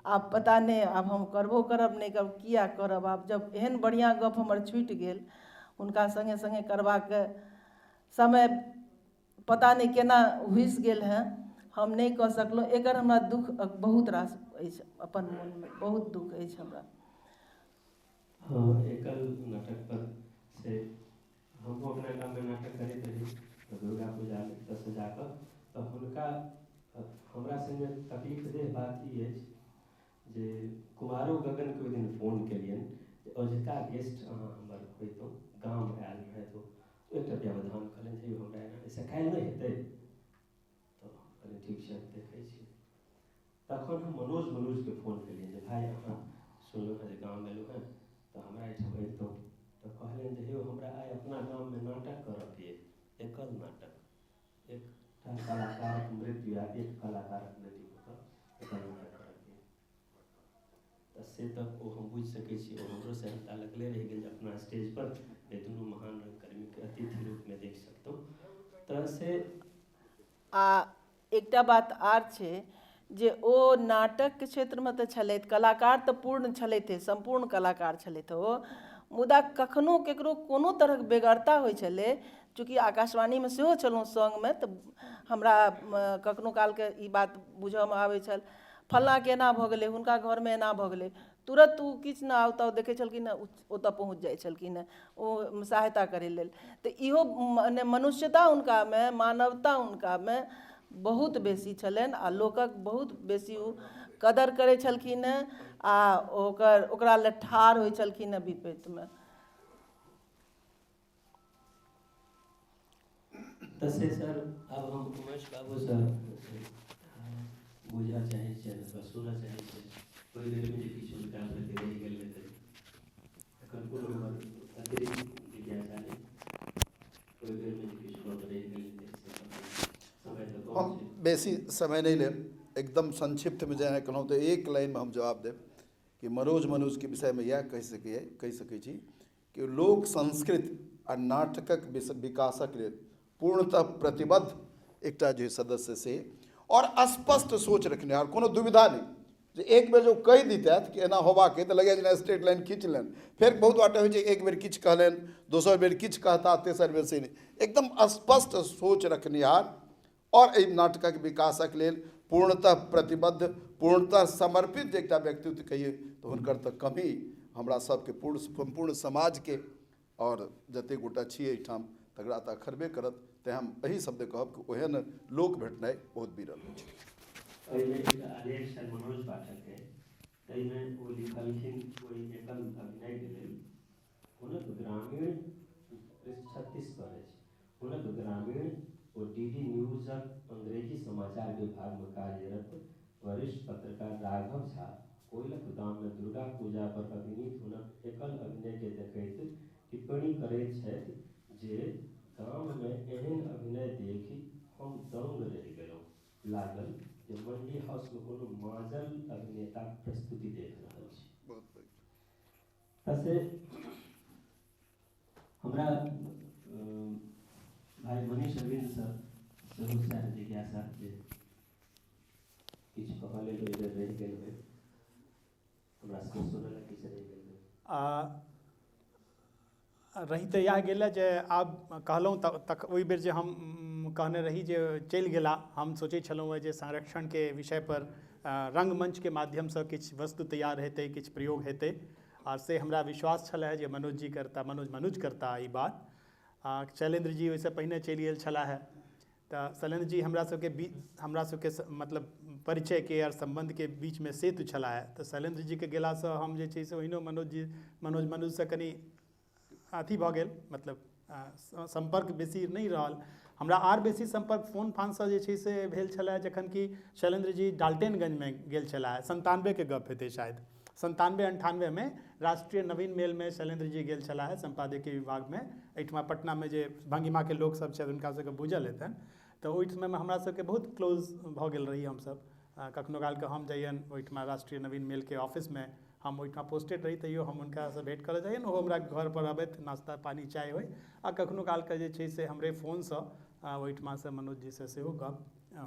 Speaker 5: आब पता नहि आब हम करबो करब नहि करब, किया करब आब जब एहन बढ़िआँ गप हमर छुटि गेल। हुनका सङ्गे सङ्गे करबाक समय पता नहि केना हुसि गेल हेँ, हम नहि कऽ सकलहुँ। एकर हमरा दुःख बहुत रास अछि, अपन मोनमे बहुत दुःख अछि हमरा।
Speaker 2: हँ, एकल नाटक पर से हमहूँ अपना गाममे नाटक करैत रही तऽ दुर्गा पूजामे एतऽसँ जाकऽ तऽ हुनका हमरा सङ्गे तकलीफदेह बात ई अछि जे कुमारो गगनके ओहि दिन फोन केलियनि जे औझका गेस्ट अहाँ हमर होइतहुँ, गाम आयल रहथि ओ, एकटा व्यवधान कहलनि जे हमरा एना नहि काल्हि नहि हेतै? तऽ कहलियै ठीक छै देखै छी। तखन हम मनोजके फोन केलियनि जे भाय अहाँ सुनलहुँ हेँ जे गाम एलहुँ हेँ तऽ हमरा एहिठाम अबितहुँ। तऽ कहलनि जे यौ हमरा आइ अपना गाममे नाटक करऽके अइ, एकल नाटक, एकटा कलाकारक मृत्यु या एक कलाकारक मृत्यु कऽ एकल नाटक करऽके अइ। तऽ से तऽ ओ हम बुझि सकै छी, ओ हमरो सेहन्ता लगले रहि गेल जे अपना स्टेजपर एहि दुनू महान रंगकर्मीके अतिथि रूपमे देख सकतहुँ। तऽ से
Speaker 5: आ एकटा बात आर छै जे ओ नाटकके क्षेत्रमे तऽ छलथि, कलाकार तऽ पूर्ण छलथि, सम्पूर्ण कलाकार छलथि ओ, मुदा कखनो ककरो कोनो तरहक बेगरता होइ छलै, चूँकि आकाशवाणीमे सेहो छलहुँ सङ्गमे, तऽ हमरा कखनो कालके ई बात बुझऽमे आबै छल, फल्लाँके एना भऽ गेलै, हुनका घरमे एना भऽ गेलै, तुरन्त ओ किछु ने आउ ताउ देखै छलखिन हँ, ओतऽ पहुँच जाइ छलखिन हँ ओ सहायता करै लेल। तऽ इहो मने मनुष्यता हुनकामे, मानवता हुनकामे बहुत बेसी छलनि आ लोकक बहुत बेसी ओ कदर करै छलखिन हँ आ ओकर ओकरा लए ठाढ़ होइ छलखिन हँ विपत्तिमे।
Speaker 2: तऽ से सर आब हम उमेश बाबूसँ बुझऽ चाहै छियनि अथवा सुनऽ चाहै छियनि, ओहि बेरमे जे किछु हुनका प्रति रहि गेल हेतै, एखन कोनो हमर अतिरिक्त जिज्ञासा नहि, ओहि बेरमे जे किछु गप रहि गेल हेतै से समय तऽ कम
Speaker 7: हम
Speaker 2: छै,
Speaker 7: बेसी समय नहि लेब, एकदम संक्षिप्तमे जेना कहलहुँ तऽ एक लाइनमे हम जवाब देब कि मनोजके विषयमे इएह कहि सकै छी कि लोक संस्कृति आ नाटकक विकासक लेल पूर्णतः प्रतिबद्ध एकटा जे सदस्य से और स्पष्ट सोच रखनिहार, कोनो दुविधा नहि। जे एक बेर जो कहि दितथि कि एना होबाक अइ तऽ लगैए जेना स्ट्रेट लाइन खींच लेन। फेर बहुत बाटे होइ छै एक बेर किछु कहलनि, दोसर बेर किछु कहता, तेसर बेर से नहि, एकदम स्पष्ट सोच रखनिहार और एहि नाटकक विकासक लेल पूर्णतः प्रतिबद्ध, पूर्णतः समर्पित जे एकटा व्यक्तित्व कहिए तऽ हुनकर तऽ कमी हमरा सबके पूर्ण सम्पूर्ण समाजके और जतेक गोटा छी एहिठाम तकरा तऽ अखरबे करत। तेँ हम एहि शब्द कहब कि ओहन लोक भेटनाइ बहुत विरल होइ छै।
Speaker 2: एहिमे एकटा आलेख छनि मनोज पाठकके, ताहिमे ओ लिखलखिन ओहि एकल अभिनयके लेल हुनक ग्रामीण 36 पर अछि। हुनक ग्रामीण ओ डी.डी. न्यूजक अंग्रेजी समाचार विभागमे कार्यरत वरिष्ठ पत्रकार राघव झा कोइलख गाममे दुर्गा पूजा पर अभिनीत हुनक एकल अभिनयके देखैत टिप्पणी करैत छथि जे गाममे एहन अभिनय देखि हम दंग रहि गेलहुँ, लागल जे मंडी हाउसमे कोनो माजल अभिनेताक प्रस्तुति देख रहल छी। तसे हमरा भाई मनीष अरविंदसँ सेहो सएह जिज्ञासा जे किछु कहऽ लेल ओहि बेर रहि गेल होइ, हमरा सबके सुनऽ लेल किछु रहि गेल होइ।
Speaker 6: रहि तऽ इएह गेल जे आब कहलहुँ तक ओहि बेर जे हम कहने रही जे चलि गेला, हम सोचै छलहुँ जे संरक्षणके विषयपर रङ्गमञ्चके माध्यमसँ किछु वस्तु तैयार हेतै, किछु प्रयोग हेतै, आओर से हमरा विश्वास छलै जे मनोज जी करता, मनोज मनुज करता ई बात। शैलेन्द्र जी ओहिसँ पहिने चलि गेल छलाह हे, तऽ शैलेन्द्र जी हमरा सबके बीच, हमरा सबके मतलब परिचयके आओर सम्बन्धके बीचमे सेतु छलाह हे। तऽ शैलेन्द्र जीके गेलासँ हम जे छै से ओहिनो मनोज जी मनोज मनुजसँ कनि अथी भऽ गेल, मतलब सम्पर्क बेसी नहि रहल हमरा। आर बेसी सम्पर्क फोन फानसँ जे छै से भेल छलै जखन कि शैलेन्द्र जी डाल्टेनगंजमे गेल छलाह। 97के गप हेतै शायद, 97 98मे राष्ट्रीय नवीन मेलमे शैलेन्द्र जी गेल छलाह सम्पादकीय विभागमे, एहिठमा पटनामे जे भंगिमाके लोकसभ छथि हुनका सबके बुझल हेतनि। तऽ ओहि समयमे हमरा सबके बहुत क्लोज भऽ गेल रही हमसभ। कखनो कालके हम जइयनि ओहिठमा राष्ट्रीय नवीन मेलके ऑफिसमे, हम ओहिठाम पोस्टेड रही, तैयो हम हुनकासँ भेँट करऽ जइयनि, ओहो हमरा घरपर अबथि, नाश्ता पानी चाय होइ, आ कखनो कालके जे छै से हमरे फोनसँ ओहिठमासँ मनोज जीसँ सेहो गप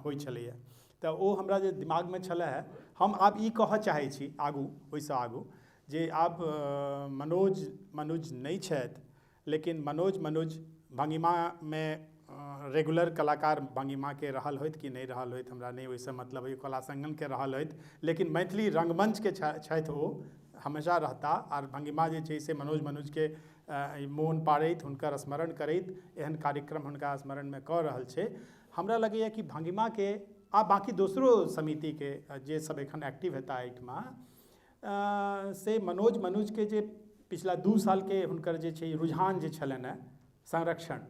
Speaker 6: होइ छलैए। तऽ ओ हमरा जे दिमागमे छलै हे, हम आब ई कहऽ चाहै छी आगू, ओहिसँ आगू जे आब मनोज मनुज नहि छथि, लेकिन मनोज मनुज भंगिमामे रेगुलर कलाकार भंगिमाके रहल होथि कि नहि रहल होथि हमरा नहि ओहिसँ मतलब अइ, कला संगमके रहल होथि, लेकिन मैथिली रङ्गमञ्चके छथि ओ हमेशा रहता। आर भंगिमा जे छै से मनोज मनुजके मोन पाड़ैत, हुनकर स्मरण करैत एहन कार्यक्रम हुनका स्मरणमे कऽ रहल छै। हमरा लगैए कि भंगिमाके आ बाँकी दोसरो समितिके जे सब एखन एक्टिव हेता एहिठमा, से मनोज मनुजके जे पिछला 2 सालके हुनकर जे छै रुझान जे छलनि हेँ संरक्षण,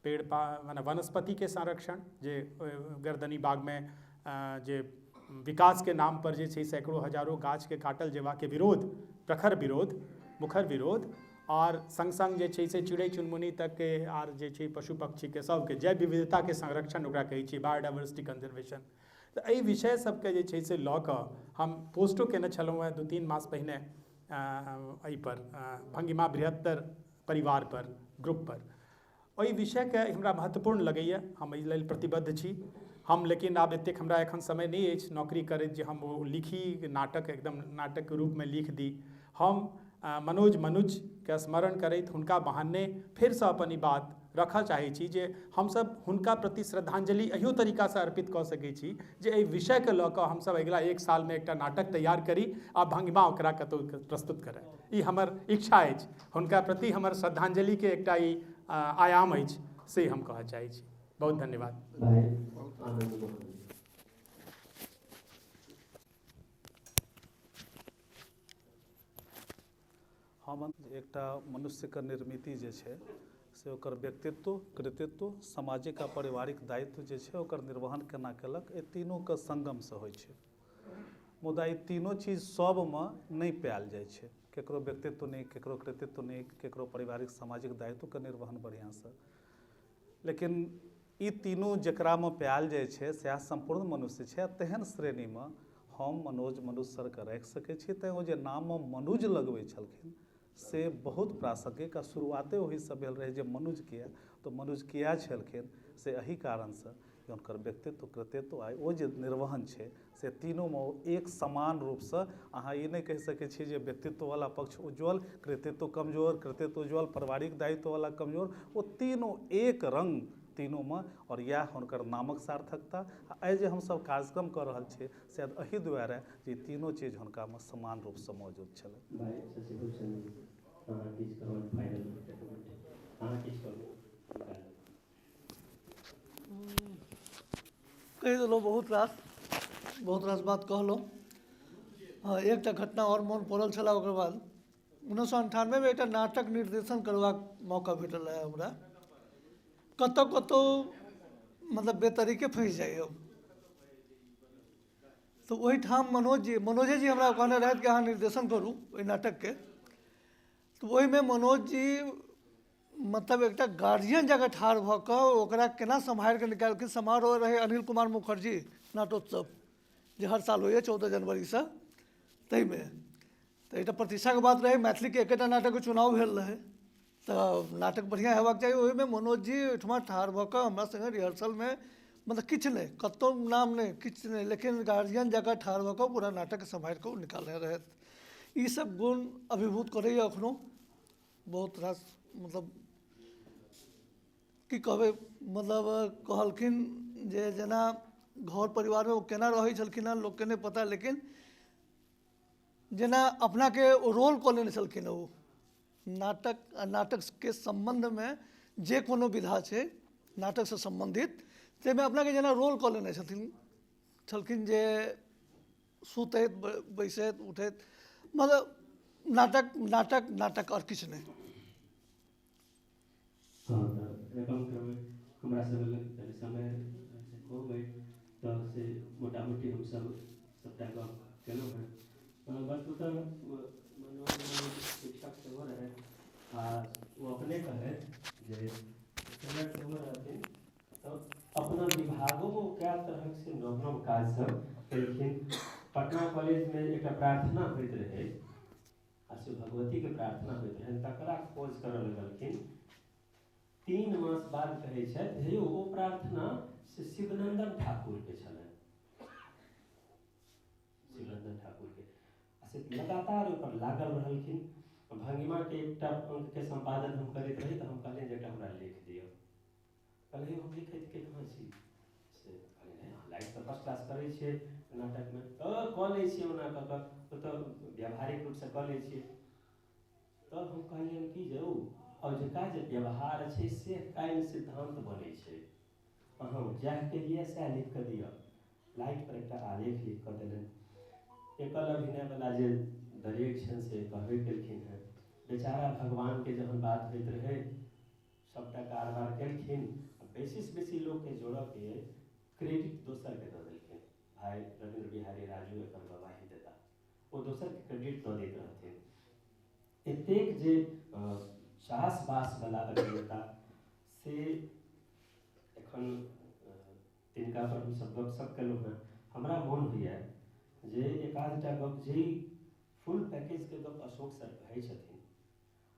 Speaker 6: पेड़ पा मने वनस्पतिके संरक्षण, जे गर्दनी बागमे जे विकासके नामपर जे छै सैकड़ों हजारों गाछके काटल जेबाके विरोध, प्रखर विरोध, मुखर विरोध, आओर सङ्ग सङ्ग जे छै से चिड़ै चुनमुनी तकके आर जे छै पशु पक्षीके सबके जैव विविधताके संरक्षण ओकरा कहै छियै बायोडाइवर्सिटी कंजर्वेशन। तऽ एहि विषय सबके जे छै से लऽ कऽ हम पोस्टो केने छलहुँ हेँ 2-3 मास पहिने एहिपर भंगिमा बृहत्तर परिवारपर ग्रुपपर। एहि विषयके हमरा महत्वपूर्ण लगैए, हम एहि लेल प्रतिबद्ध छी हम। लेकिन आब एतेक हमरा एखन समय नहि अछि नौकरी करैत जे हम ओ लिखी नाटक, एकदम नाटकके रूपमे लिख दी। हम मनोज मनुजके स्मरण करैत हुनका बहाने फेरसँ अपन ई बात रखऽ चाहै छी जे हमसब हुनका प्रति श्रद्धांजलि एहियो तरीकासँ अर्पित कऽ सकै छी जे एहि विषयके लऽ कऽ हमसब अगिला 1 सालमे एकटा नाटक तैयार करी आ भंगिमा ओकरा कतहु प्रस्तुत करय। ई हमर इच्छा अछि, हुनका प्रति हमर श्रद्धांजलिके एकटा ई आयाम अछि, से हम कहऽ चाहै छी। बहुत धन्यवाद।
Speaker 2: भाई आनंद मोहन।
Speaker 8: हम एकटा मनुष्यके निर्मिति जे छै से ओकर व्यक्तित्व, कृतित्व, सामाजिक आ पारिवारिक दायित्व जे छै ओकर निर्वहन केना केलक, एहि तीनूके संगमसँ होइ छै। मुदा ई तीनू चीज सबमे नहि पायल जाइ छै। केकरो व्यक्तित्व नीक, केकरो कृतित्व नीक, केकरो पारिवारिक सामाजिक दायित्वके निर्वहन बढ़िआँसँ, लेकिन ई तीनू जकरामे पायल जाइ छै सएह सम्पूर्ण मनुष्य छै। आ तेहन श्रेणीमे हम मनोज मनुज सरके राखि सकै छी। तैँ ओ जे नाममे मनुज लगबै छलखिन से बहुत प्रासंगिक आ शुरुआते ओहिसँ भेल रहै जे मनुज किया, तऽ मनुज किया छलखिन से एहि कारणसँ कि हुनकर व्यक्तित्व, कृतित्व आ ओ जे निर्वहन छै से तीनूमे ओ एक समान रूपसँ, अहाँ ई नहि कहि सकै छी जे व्यक्तित्ववला पक्ष उज्ज्वल, कृतित्व कमजोर, कृतित्व उज्ज्वल, पारिवारिक दायित्ववला कमजोर, ओ तीनू एक रङ्ग तीनूमे। आओर इएह हुनकर नामक सार्थकता। आ आइ जे हमसब कार्यक्रम कऽ रहल छी शायद एहि दुआरे जे तीनू चीज हुनकामे समान रूपसँ मौजूद छलै।
Speaker 2: भाई शशिभूषण जी, अहाँ किछु कहू, फाइनल स्टेटमेंट अहाँ किछु कहू।
Speaker 3: कहि देलहुँ बहुत रास बात कहलहुँ। हँ, एकटा घटना आओर मोन पड़ल छलए। ओकर बाद 1998मे एकटा नाटक निर्देशन करबाक मौका भेटल रहए हमरा। कतहु कतहु मतलब बेतरीके फँसि जाइ हम, तऽ ओहिठाम मनोज जी, मनोजे जी हमरा कहने रहथि कि अहाँ निर्देशन करू ओहि नाटकके। तऽ ओहिमे मनोज जी मतलब एकटा गार्जियन जकाँ ठाढ़ भऽ कऽ ओकरा केना सम्हारि कऽ निकाललखिन। समारोह रहै अनिल कुमार मुखर्जी नाटोत्सव, जे हर साल होइए 14 जनवरीसँ, ताहिमे तऽ एकटा प्रतिष्ठाके बात रहै। मैथिलीके एकेटा नाटकके चुनाव भेल रहै, तऽ नाटक बढ़िआँ हेबाक चाही। ओहिमे मनोज जी ओहिठमा ठाढ़ भऽ कऽ हमरा सङ्गे रिहर्सलमे मतलब किछु नहि, कतहु नाम नहि, किछु नहि, लेकिन गार्जियन जकाँ ठाढ़ भऽ कऽ पूरा नाटकके सम्हारि कऽ ओ निकालने रहथि। ईसब गुण अभिभूत करैए एखनो बहुत रास। मतलब की कहबै, मतलब कहलखिन जे जेना घर परिवारमे ओ केना रहै छलखिन हेँ लोकके नहि पता, लेकिन जेना अपनाके ओ रोल कऽ लेने छलखिन ओ नाटक आ नाटकके सम्बन्धमे जे कोनो विधा छै नाटकसँ सम्बन्धित, ताहिमे अपनाके जेना रोल कऽ लेने छथिन छलखिन जे सुतैत, बैसैत, उठैत मतलब नाटक, नाटक, नाटक, आओर किछु नहि।
Speaker 2: हँ, तऽ रकम क्रमे हमरा सब लग कनि समय से कम अइ, तऽ से मोटा मोटी हमसब सबटा गप केलहुँ हेँ। वस्तुतः मनोज शिक्षक सेहो रहै आ ओ अपने कहै जे ट्रेनर सेहो रहथिन, तऽ अपना विभागोमे ओ कए तरहक से नव नव काज सब केलखिन। पटना कॉलेजमे एकटा प्रार्थना होइत रहै आ से भगवतीके प्रार्थना होइत रहनि, तकरा खोज करऽ लगलखिन। 3 मास बाद कहै छथि, हे यौ, ओ प्रार्थना से शिवनन्दन ठाकुरके छलनि, शिवनन्दन ठाकुरके। आ से लगातार ओहिपर लागल रहलखिन। भंगिमाके एकटा अंकके सम्पादन हम करैत रही, तऽ हम कहलियनि जे एकटा हमरा लेख दिअ। कहलियै, हम लिखैत के कहाँ छी? से कहलियै, नहि, अहाँ लाइट तऽ फर्स्ट क्लास करै छियै नाटकमे, तऽ कऽ लै छियै ओना कऽ कऽ, ओ तऽ व्यावहारिक रूपसँ कऽ लै छियै। तब हम कहलियनि कि जे ओ औजका जे व्यवहार छै से काल्हि सिद्धान्त बनै छै, अहाँ जएह कहियै सएह लिख कऽ दिअ। लाइट पर एकटा आलेख लिख कऽ देलनि। एकल अभिनयवला जे दरेग छनि से कहबे केलखिन हेँ। बेचारा भगवानके जहन बात होइत रहै, सभटा कारबार केलखिन आ बेसीसँ बेसी लोकके जोड़ऽके क्रेडिट दोसरके दऽ देलखिन। भाइ रविन्द्र बिहारी राजू एकर गवाही देता। ओ दोसरके क्रेडिट दऽ दैत रहथिन। एतेक जे चास बासवला अभिनेता से एखन तिनका पर हमसभ गपशप केलहुँ हेँ। हमरा मोन होइए जे एक आधटा गप जे फुल पैकेजके गप अशोक सर कहै छथिन।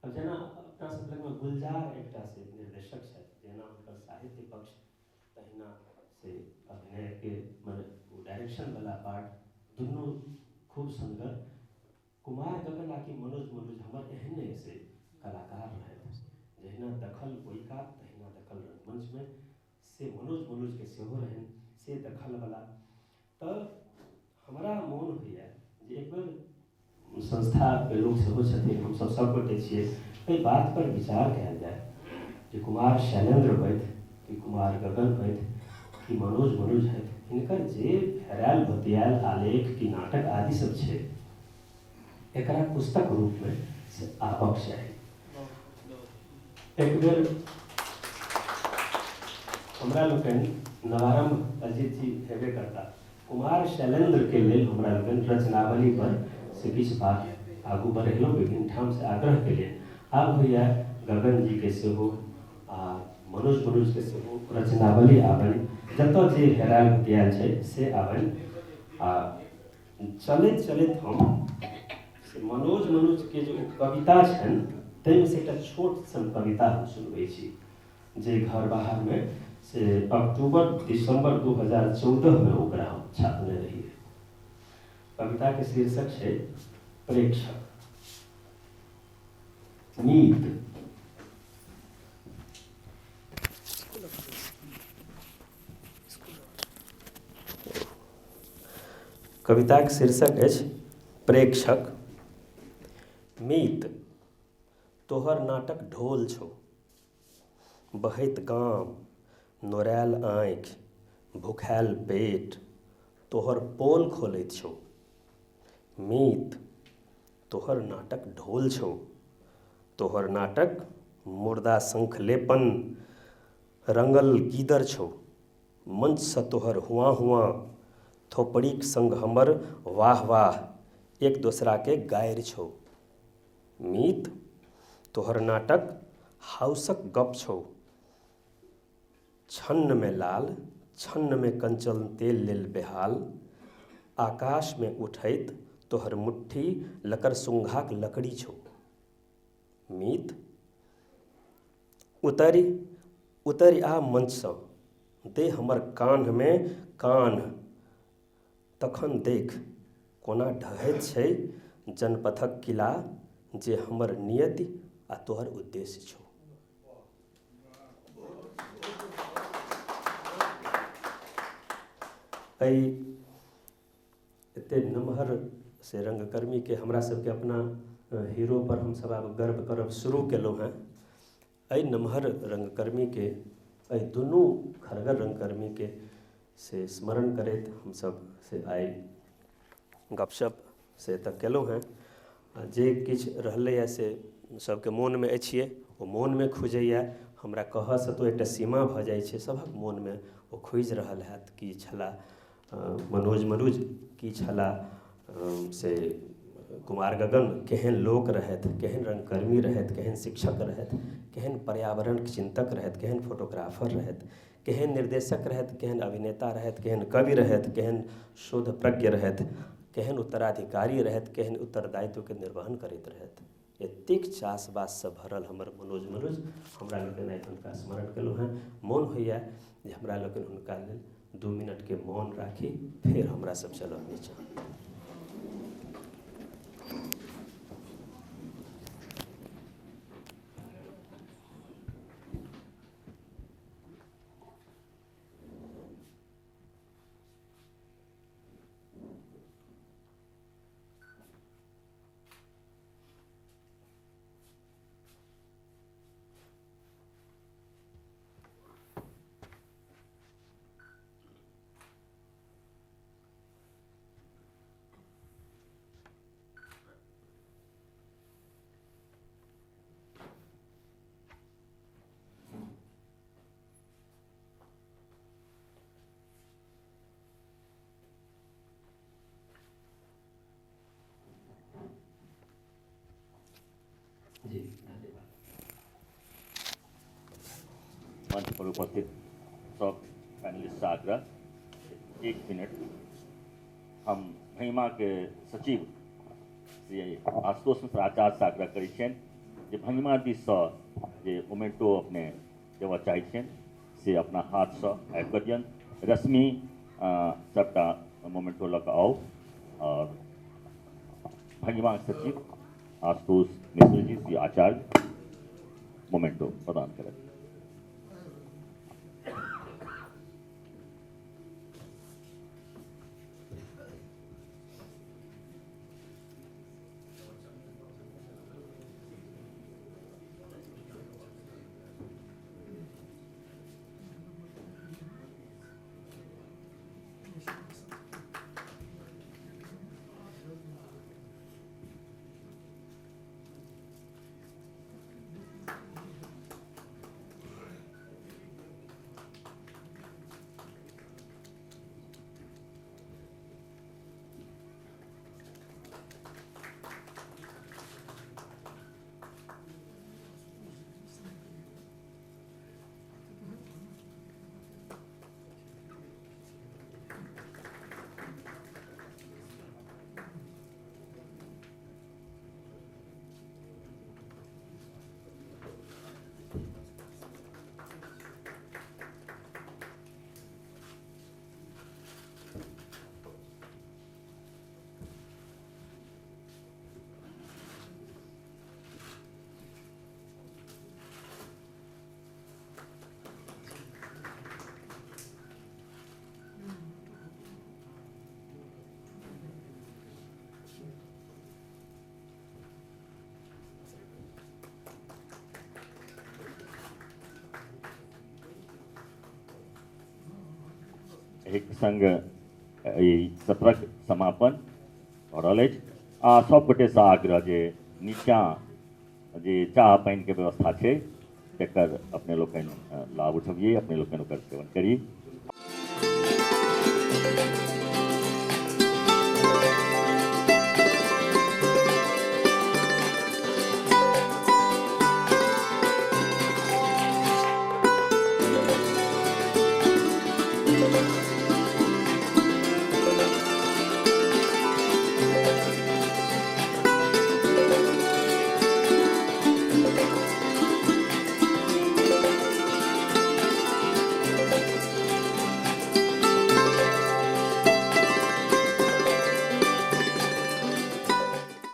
Speaker 2: आब जेना अपना सब लगमे गुलजार एकटा से निर्देशक छथि, जेना हुनकर साहित्य पक्ष तहिना से अभिनयके मने ओ डायरेक्शनवला पार्ट दुनू खूब सुन्दर। कुमार गगन आ कि मनोज मनोज हमर एहने से कलाकार रहथि, जहिना दखल ओहि कात तहिना दखल रंगमंचमे से मनोज मनोजके सेहो रहनि से दखलवला। तऽ हमरा मोन होइए जे एक बेर संस्थाके लोक सेहो छथिन, हमसभ सभगोटे छियै, एहि बातपर विचार कयल जाय जे कुमार शैलेन्द्र होथि कि कुमार गगन होथि कि मनोज मनोज होथि, हिनकर जे हेरायल भोतियायल आलेख कि नाटक आदि सब छै, एकरा पुस्तक रूपमे से आबक चाही। एक बेर हमरा लोकनि नवारम्भ अजित जी हेबे करता, कुमार शैलेन्द्रके लेल हमरा लोकनि रचनावली पर से किछु बात आगू बढ़ेलहुँ, विभिन्न ठामसँ आग्रह केलियनि। आब होइए गगन जीके सेहो आ मनोज मनोजके सेहो रचनावली आबनि, जतऽ जे हेरायल भुतियायल छै से आबनि। आ चलैत चलैत हम से मनोज मनोजके जे ओ कविता छनि ताहिमे से एकटा छोट सन कविता हम सुनबै छी, जे घर बाहरमे से अक्टूबर दिसंबर 2014 में ओकरा हम छापने रहियै। कविताके शीर्षक छै प्रेक्षक। मीत, कविताक शीर्षक अछि प्रेक्षक। मीत, तोहर नाटक ढोल छौ, बहैत गाम, नोरायल आँखि, भुखायल पेट, तोहर पोल खोलैत छौ। मीत, तोहर नाटक ढोल छौ, तोहर नाटक मुर्दा शंखलेपन रंगल गीदर छौ। मंचसँ तोहर हुआँ हुआँ थोपड़ीक संग हमर वाह वाह एक दोसराके गारि छौ। मीत, तोहर नाटक हाउसक गप छौ, छन्नमे लाल छन्नमे कंचन तेल लेल बेहाल, आकाशमे उठैत तोहर मुट्ठी लकड़सुंघाक लकड़ी छौ। मीत, उतरि उतरि आ मंचसँ, दे हमर कान्हमे कान्ह, तखन देख कोना ढहैत छै जनपथक किला जे हमर नियति आ तोहर उद्देश्य छौ। एहि एते नमहर से रंगकर्मीके हमरा सबके अपना हीरो पर हमसब आब गर्व करब शुरू केलहुँ हेँ। एहि नमहर रंगकर्मीके, एहि दुनू खड़गर रंगकर्मीके से स्मरण करैत हमसब से आइ गपशप से तऽ केलहुँ हेँ। आ जे किछु रहलैए से सबके मोनमे अछिए, ओ मोनमे खुजैए, हमरा कहऽसँ तऽ एकटा सीमा भऽ जाइ छै, सभक मोनमे ओ खुजि रहल हैत कि छलाह मनोज मनुज, की छलाह से कुमार गगन, केहन लोक रहथि, केहन रंगकर्मी रहथि, केहन शिक्षक रहथि, केहन पर्यावरण चिन्तक रहथि, केहन फोटोग्राफर रहथि, केहन निर्देशक रहथि, केहन अभिनेता रहथि, केहन कवि रहथि, केहन शोध प्रज्ञ रहथि, केहन उत्तराधिकारी रहथि, केहन उत्तरदायित्वके निर्वहन करैत रहथि। एतेक चास बाससँ भरल हमर मनोज मनुज, हमरा लोकनि आइ हुनका स्मरण केलहुँ हेँ। मोन होइए जे हमरा लोकनि हुनका लेल 2 मिनटके मौन राखी, फेर हमरा सब चलब नीचाँ। जी धन्यवाद।
Speaker 1: मंच पर उपस्थित सब पैनलिस्ट से आग्रह 1 मिनट हम भंगिमा के सचिव श्री आशुतोष मिश्र आचार्य से आग्रह करै छियनि जे भंगिमा दिससँ जे मोमेंटो अपने देबऽ चाहै छियनि से अपना हाथसँ आबि कऽ दियनि। रश्मि सबटा मोमेंटो लऽ कऽ आउ और भंगिमा सचिव आशुतोष मिश्र जी श्री आचार्य मोमेंटो प्रदान करत। एहिके सङ्ग एहि सत्रक समापन भऽ रहल अछि। आ सब गोटेसँ आग्रह जे नीचाँ जे चाह पानिके व्यवस्था छै तकर अपने लोकनि लाभ उठबियै, अपने लोकनि ओकर सेवन करी।